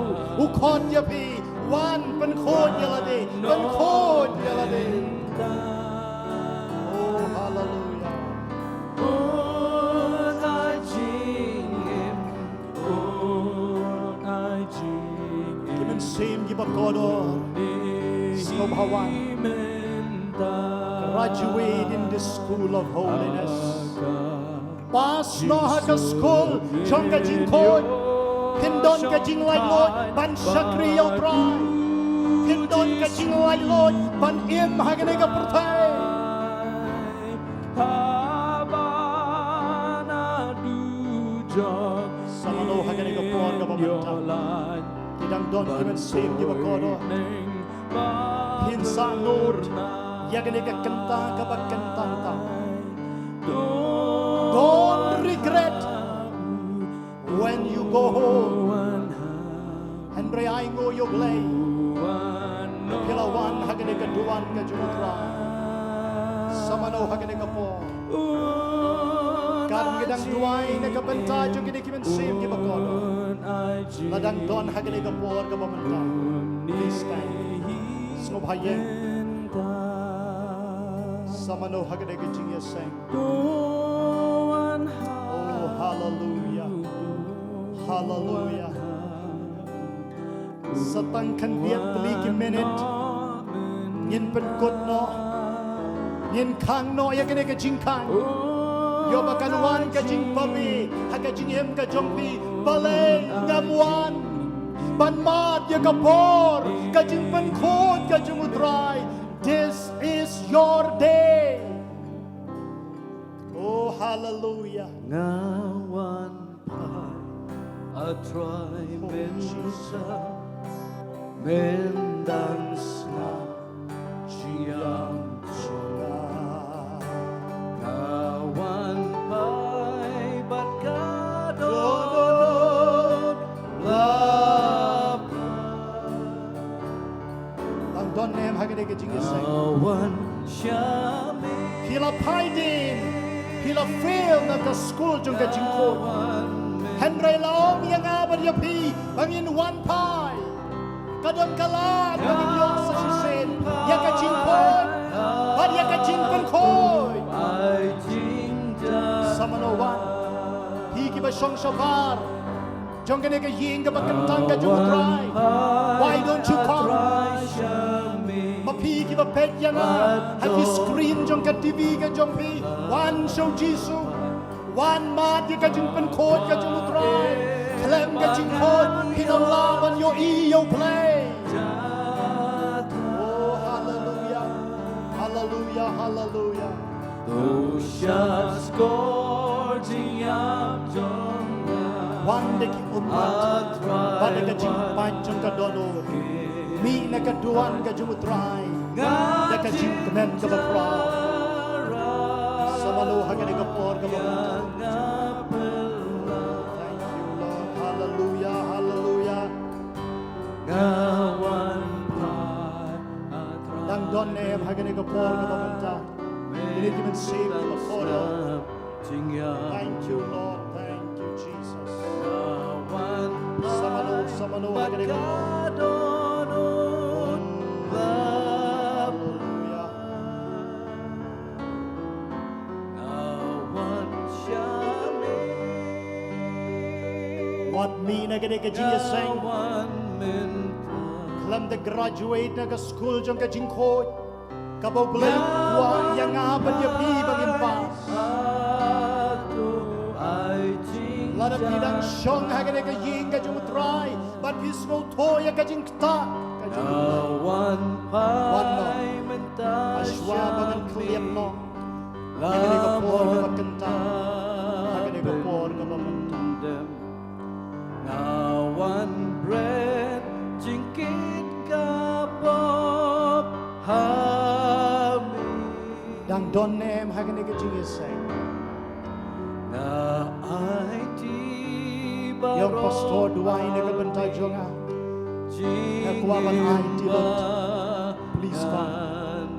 U khot ïa phi. Wan, pynkhuid ïa lade, pynkhuid ïa lade. Oh, hallelujah. Ki mynsiem kiba kordor, sngewbha wan. Graduate in the school of holiness. Pass noh ha ka skul jong ka jingkhuid. Phin don ka jinglaitluid ban shakri ïa U Trai. Phin don ka jinglaitluid ban im ha kane ka pyrthei. Samano ha kane ka por kaba mynta. Ki dang don ki mynsiem kiba kordor. Phin sah nud ïa kane ka kynta kaba kynta tang. Don't regret when you go home. Hynrei ainguh ïa U Blei. Phi la wan ha kane ka duwan ka jong U Trai. Samano ha kane ka por. Kat ngi dang duwai na ka bynta jong kine ki mynsiem kiba kordor. La dang don ha kane ka por kaba mynta. Please stand. Sngewbha ïeng. Samano ha kane ka jingïaseng. Oh, hallelujah. Hallelujah. Sa tang khyndiat tylli ki minit. Ngin pynkut noh. Ngin khang noh ïa kane ka jingkhang. Ïoh ba kan wan ka jingbabe ha ka jingim ka jong phi. Balei ngam wan ban mad ïa ka bor ka jingpynkhuid ka jong U Trai. This is your day. Oh, hallelujah. Nga wan phai, A Trai, oh, mynta, Jesus. Mynta sngap jingïam jong nga. Nga wan phai bad ka dohnud lapar. Tang don ne em ha kane ka jingïaseng? Phi la phai dien, phi la fail na ka skul jong ka jingkhuid. Hynrei la ong ïa nga bad ïa phi ba ngin wan phai. Ka don ka lad ba ngin ïoh sa shisien ïa ka jingkhuid bad ïa ka jingpynkhuid. Samano wan, phi kiba shong shabar. Jong kane ka ïing kaba kyntang ka jong U Trai. Why don't you come? Ma phi kiba peit ïa nga ha ki screen jong ka T V ka jong phi, wan sha U Jisu. Wan mad ïa ka jingpynkhuid ka jong U Trai. Khlem ka jingkhuid phin ym lah ban ïohi ïa U Blei. Oh, hallelujah. Hallelujah, hallelujah. To shah skor jingïap jong nga. Wan da ki ummat bad da ka jingpait jong ka dohnud. Mih na ka duwan ka jong U Trai da ka jingkmen kaba khraw. Sa mano ha kane ka por kaba mynta. Thank you, Lord. Hallelujah, hallelujah. Nga wan phai, ah Trai. Dang don ne em ha kane ka por kaba mynta? Kine ki mynsiem kiba kordor. Thank you, Lord. Thank you, Jesus. Sa mano, sa mano ha kane ka por. Hallelujah. Wat mih na kane ka jingïaseng. Khlem da graduate na ka skul jong ka jingkhuid kaba U Blei u kwah ïa nga bad ïa phi ba ngin pass. Lada phi dang shong ha kane ka ïing ka jong U Trai bad phi sngewthuh ïa ka jingktah ka jong U Blei, wan noh. Hashwa ba ngan khlieh noh. Ha kane ka por kaba kyntang, ha kane ka por kaba mynta. Nga wan bret jingkit ka pop ha me. Dang don ne em ha kane ka jingïaseng? Nga aiti baroh. Ïa u pastor duwai na ka bynta jong nga. Nga kwah ban aiti lut. Please come.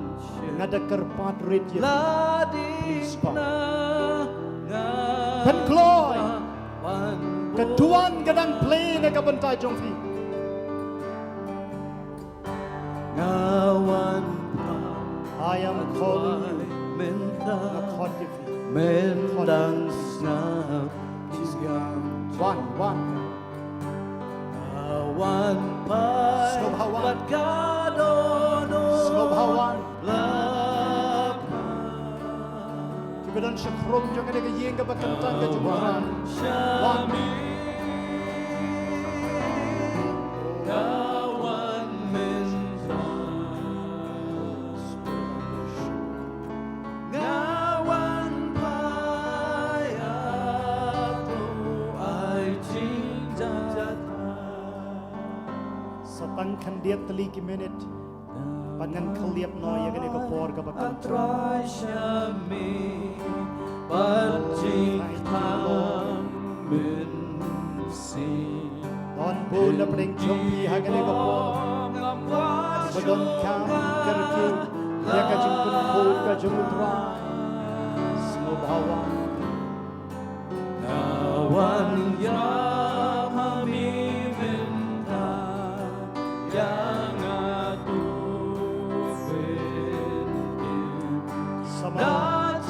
Nga da kyrpad rit ïa phi. Please come. Pynkloi. Ka duwan ka dang plie na ka bynta jong phi. Nga wan phai. I am calling you. Mynta. Nga khot ïa phi. Mynta dang sngap jingïap. Wan, wan. Nga wan phai. Sngewbha wan. Bad ka dohnud. Sngewbha wan. La phai. Kiba don shakhrum jong kane ka ïing kaba kyntang ka jong U Trai. Wan. Sa tang khyndiat tylli ki minit. Bad ngan khlieh noh ïa kane ka por kaba kyntang. Don bun na pdeng jong phi ha kane ka por. Ba donkam kyrkieh ïa ka jingpynkhuid ka jong U Trai. Sngewbha wan. Nga wan ïalam ha me mynta, ïa nga to pynïap. Sa mano. Da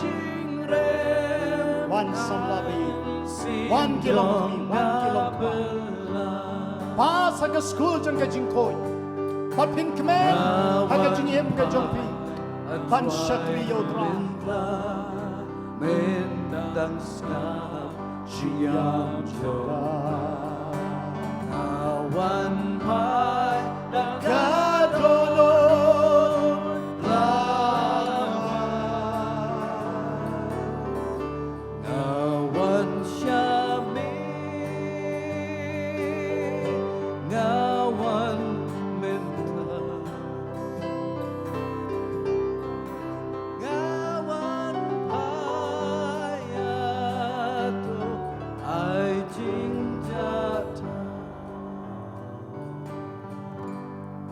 jingrem. Wan samla bad ïeit. Wan ki longkmie, wan ki longkpa. Pass ha ka skul jong ka jingkhuid. Bad pynkmen ha ka jingim ka jong phi ban shakri ïa U Trai. Mynta dang sngap jingïap jong nga. Nga wan phai da ka dohnud la phai. Nga wan sha me, nga wan mynta. Nga wan phai ïa to ai jingjahthait.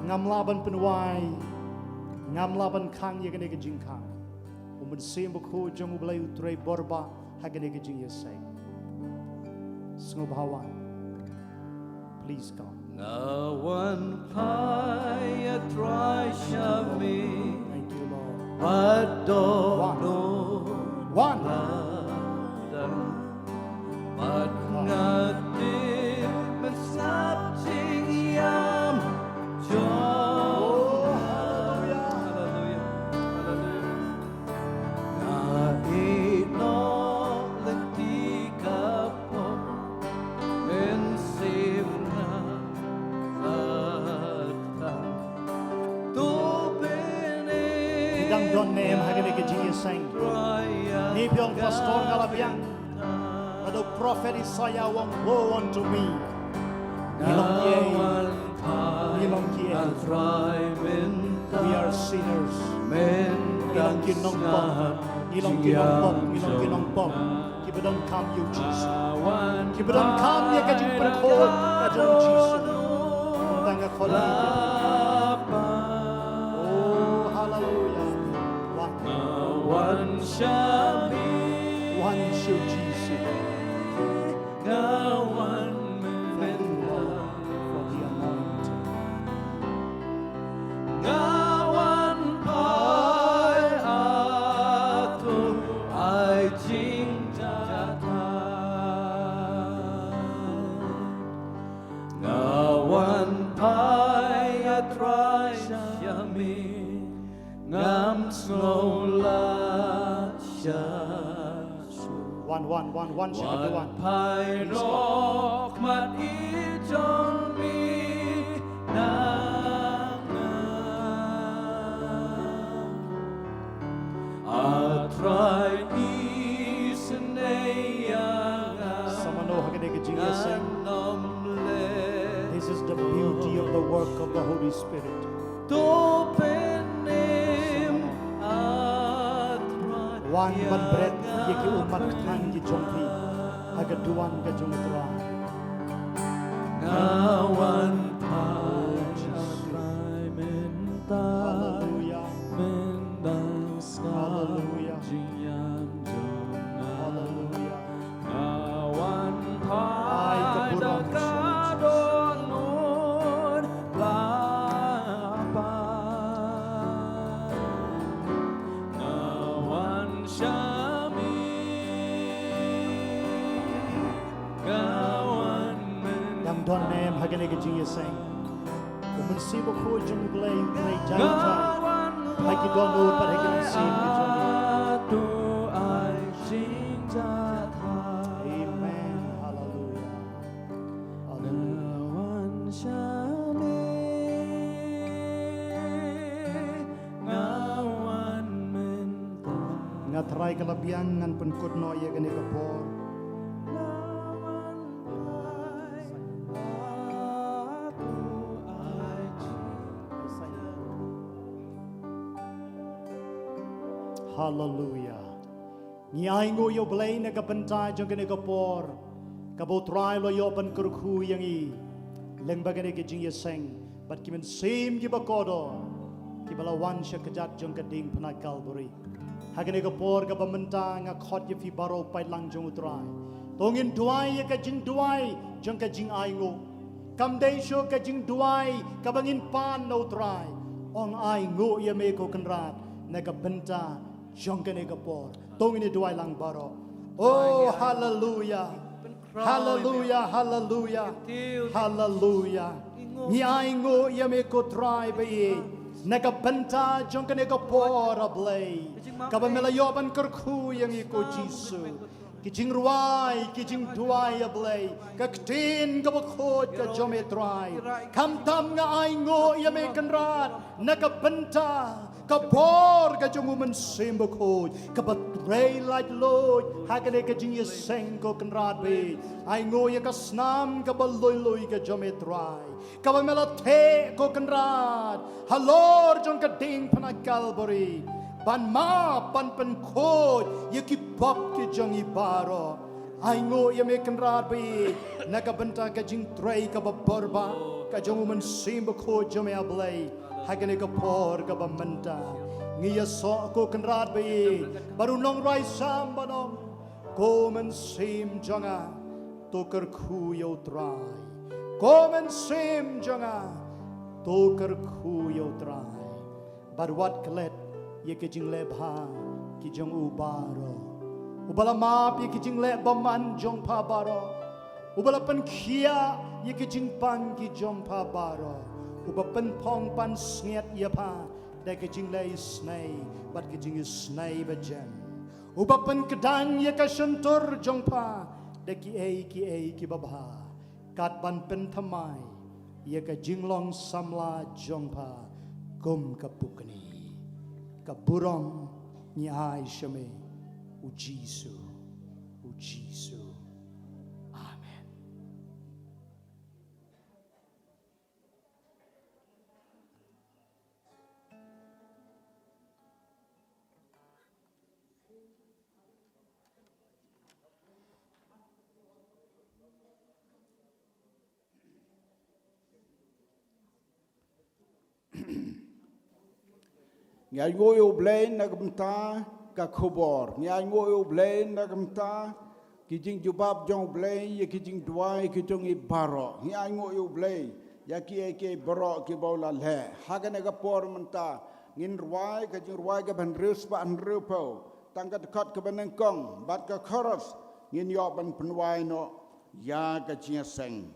Ngam lah ban pynwai, ngam lah ban khang ïa kane ka jingkhang. U Mynsiem Bakhuid jong U Blei u trei borbah ha kane ka jingïaseng. Sngewbha wan. Please come. Nga wan phai ïa Trai sha me. Thank you, Lord. Bad dohnud. Wan. Wan. Bad nga tip Don ne em ha kane ka jingïaseng. Ngi phi ong pastor nga la biang. Bad u prophet Isaiah u ong, "Woe unto me." Ngi long kiei? Ngi long kiei? We are sinners. Ngi long ki nongpop. Ngi long ki nongpop. Ngi long ki nongpop. Kiba donkam ïa u Jisu. Kiba donkam ïa ka jingpynkhot ka jong u Jisu. Tang ka khot ïa ki. Oh, hallelujah. Wan. Wan sha u Jisu. Thank you, Lord, for the anointing. Nga wan phai atu ai jingjatai. Nga wan phai, A Trai, sha me, ngam sngew lad sha shuh. Wan, wan, wan, wan sha ka duwan. Wan phai, Praise God. Nohmad i jong me na nga. A Trai, isynei ïa nga. Sa mano ha kane ka jingïaseng. Ngan ym leh. This is the beauty of the work of the Holy Spirit. To pynim, A Trai, wan ban bret ïa ki ummat kthang ki jong phi ha ka duwan ka jong U Trai. Nga wan phai, A Trai, mynta. Hallelujah. Mynta sngap, Hallelujah, jingïam jong nga. Hallelujah. Nga wan phai, ai ka burom da ka dohnud lapar. Nga wan sha me. Nga wan mynta. Dang don ne em ha kane ka jingïaseng? U Mynsiem Bakhuid jong U Blei u trei jai jai ha ki dohnud bad ha ki mynsiem ki jong ngi. Amen. Hallelujah. Hallelujah. Nga Trai ka la biang, ngan pynkut noh ïa kane ka por. Hallelujah. Ngi ainguh ïa U Blei na ka bynta jong kane ka por kaba U Trai u la ïoh ban kyrkhu ïa ngi lyngba kane ka jingïaseng bad ki mynsiem kiba kordor kiba la wan sha kjat jong ka diengphna Kalbari. Ha kane ka por kaba mynta nga khot ïa phi baroh paidlang jong U Trai. To ngin duwai ïa ka jingduwai jong ka jingainguh. Kam dei shuh ka jingduwai kaba ngin pan na U Trai. Ong ainguh ïa me ko Kynrad na ka bynta jong kane ka por. To ngin ïa duwai lang baroh. Oh, haleluya. Haleluya, haleluya. Haleluya. Ngi ainguh ïa me ko Trai ba ïeit na ka bynta jong kane ka por, A Blei, kaba me la ïoh ban kyrkhu ïa ngi ko Jisu. Ki jingrwai, ki jingduwai, A Blei, ka ktien kaba khuid ka jong me Trai. Khamtam nga ainguh ïa me Kynrad na ka bynta ka bor ka jong U Mynsiem Bakhuid kaba trei laitluid ha kane ka jingïaseng ko Kynrad ba ïeit. Ainguh ïa ka snam kaba lui lui ka jong me Trai, kaba me la theh ko Kynrad halor jong ka diengphna Kalbari ban map, ban pynkhuid ïa ki pop ki jong ngi baroh. Ainguh ïa me Kynrad ba ïeit na ka bynta ka jingtrei kaba borbah ka jong U Mynsiem Bakhuid jong me, A Blei, ha kane ka por kaba mynta. Ngi ïasoh ko Kynrad ba ïeit bad u nongrwai Salm ban ong, ko mynsiem jong nga, to kyrkhu ïa U Trai. Ko mynsiem jong nga, to kyrkhu ïa U Trai. Bad wat klet ïa ki jingleh bha ki jong u baroh. Uba la map ïa ki jingleh bymman jong pha baroh. Uba la pynkhiah ïa ki jingpang ki jong pha baroh. Uba pynphong pansngiat ïa pha da ki jingleh isynei bad ki jingisynei bajem. Uba pynkdang ïa ka shyntur jong pha da kiei kiei kiba bha, kat ban pynthymmai ïa ka jinglong samla jong pha kum ka pukni. ka burom ngi ai sha me, u Jisu, u Jisu. Amen. Ngi ainguh ïa U Blei na ka bynta ka khubor. Ngi ainguh ïa U Blei na ka bynta ki jingjubab jong U Blei ïa ki jingduwai ki jong ngi baroh. Ngi ainguh ïa U Blei ïa kiei kiei baroh kiba u la leh. Ha kane ka por mynta ngin rwai ka jingrwai kaba hynriew spah hynriewphew, tang ka dkhot kaba nyngkong bad ka chorus. Ngin ïoh ban pynwai noh ïa ka jingïaseng.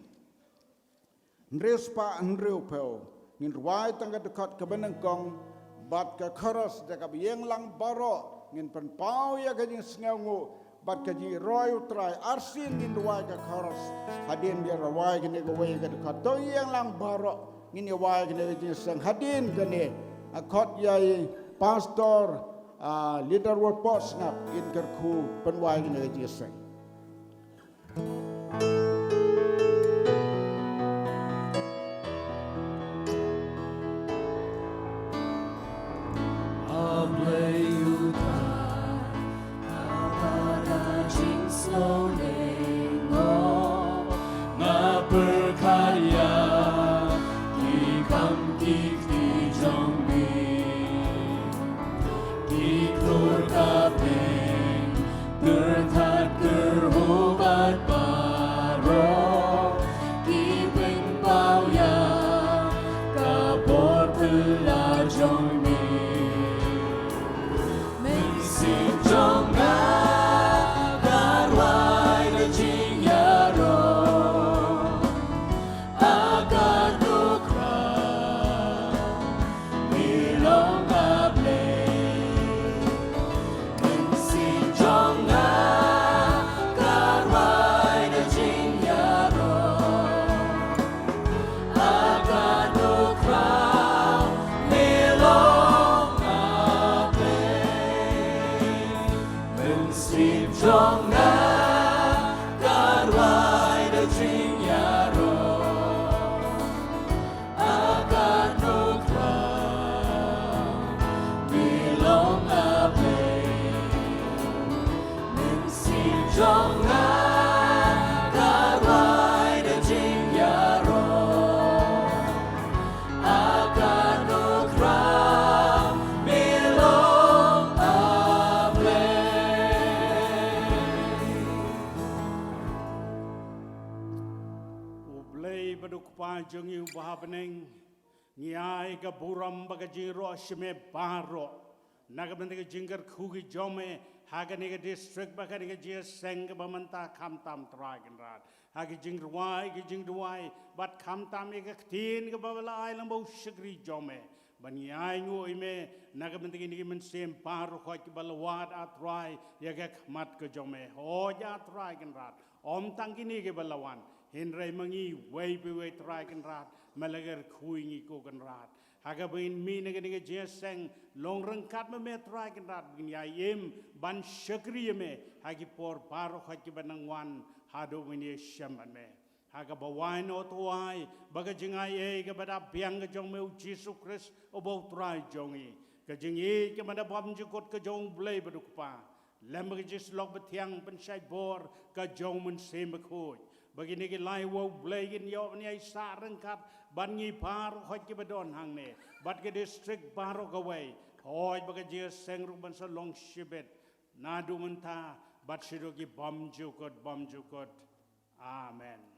Hynriew spah hynriewphew. Ngin rwai tang ka dkhot kaba nyngkong bad ka chorus, da kaba ïeng lang baroh ngin pynpaw ïa ka jingsngewnguh bad ka jingroi U Trai. Arsien ngin rwai ka chorus, hadien ba rwai kane kawei ka dkhot. To ïeng lang baroh ngin ïa wai kane ka jingïaseng. Hadien kane, nga khot ïa i pastor, ah, leader Warpot Sngap, in kyrkhu pynwai kane ka jingïaseng. A Blei U Trai, ha ka jingsngewlyngngoh nga pyrkhat ïa ki kam ki kti jong me. Ki khlur ka pdeng, kyrthat kyrhuh bad baroh ki pynpaw ïa ka bor phylla jong me. Mynsiem jong nga ka rwai ka jingïaroh. Ha ka dkhot, me long A Blei. Mynsiem jong nga ka rwai ka jingïaroh. Ha ka dkhot, me long A Blei. Mynsiem jong nga ka rwai ka jingïaroh. Ha ka dkhot, me long A Blei. Mynsiem jong nga ka rwai ka jingïaroh. Ha ka dkhot, me long A Blei. U Blei bad U Kpa jong ngi uba ha bneng, ngi ai ka burom bad ka jingïaroh sha me baroh. Na ka bynta ka jingkyrkhu ka jong me ha kane ka district bad kane ka jingïaseng kaba mynta, khamtam Trai Kynrad, ha ka jingrwai ka jingduwai bad khamtam ïa ka ktien kaba la ai lang bad u shakri jong me. Bad ngi ainguh ïa me na ka bynta kine ki mynsiem baroh kiba la wad, A Trai, ïa ka khmat ka jong me. Hooid A Trai Kynrad, ym tang kine kiba la wan, hynrei ma ngi iwei pa iwei Trai Kynrad, me la kyrkhu ïa ngi ko Kynrad. Ha kaba ngin mih na kane ka jingïaseng, long ryngkat ma me Trai Kynrad, ba ngin ïai im ban shakri ïa me ha ki por baroh kiba nang wan, haduh ba ngin ïashem bad me. Ha kaba wai noh, to wai ba ka jingaiei kaba da biang ka jong me U Jisu Khrist uba U Trai jong ngi, ka jingïeit kaba da bymjukut ka jong U Blei bad U Kpa, lem bad ka jingsyllok bathiang pynshai bor ka jong U Mynsiem Bakhuid, ba kine ki laiwei Blei kin ïoh ban ïai sah ryngkat bad ngi baroh kiba don hangne bad ka district baroh kawei. Hooid ba ka jingïaseng ruh ban sa long shibit naduh mynta bad shaduh ki bymjukut bymjukut. Amen.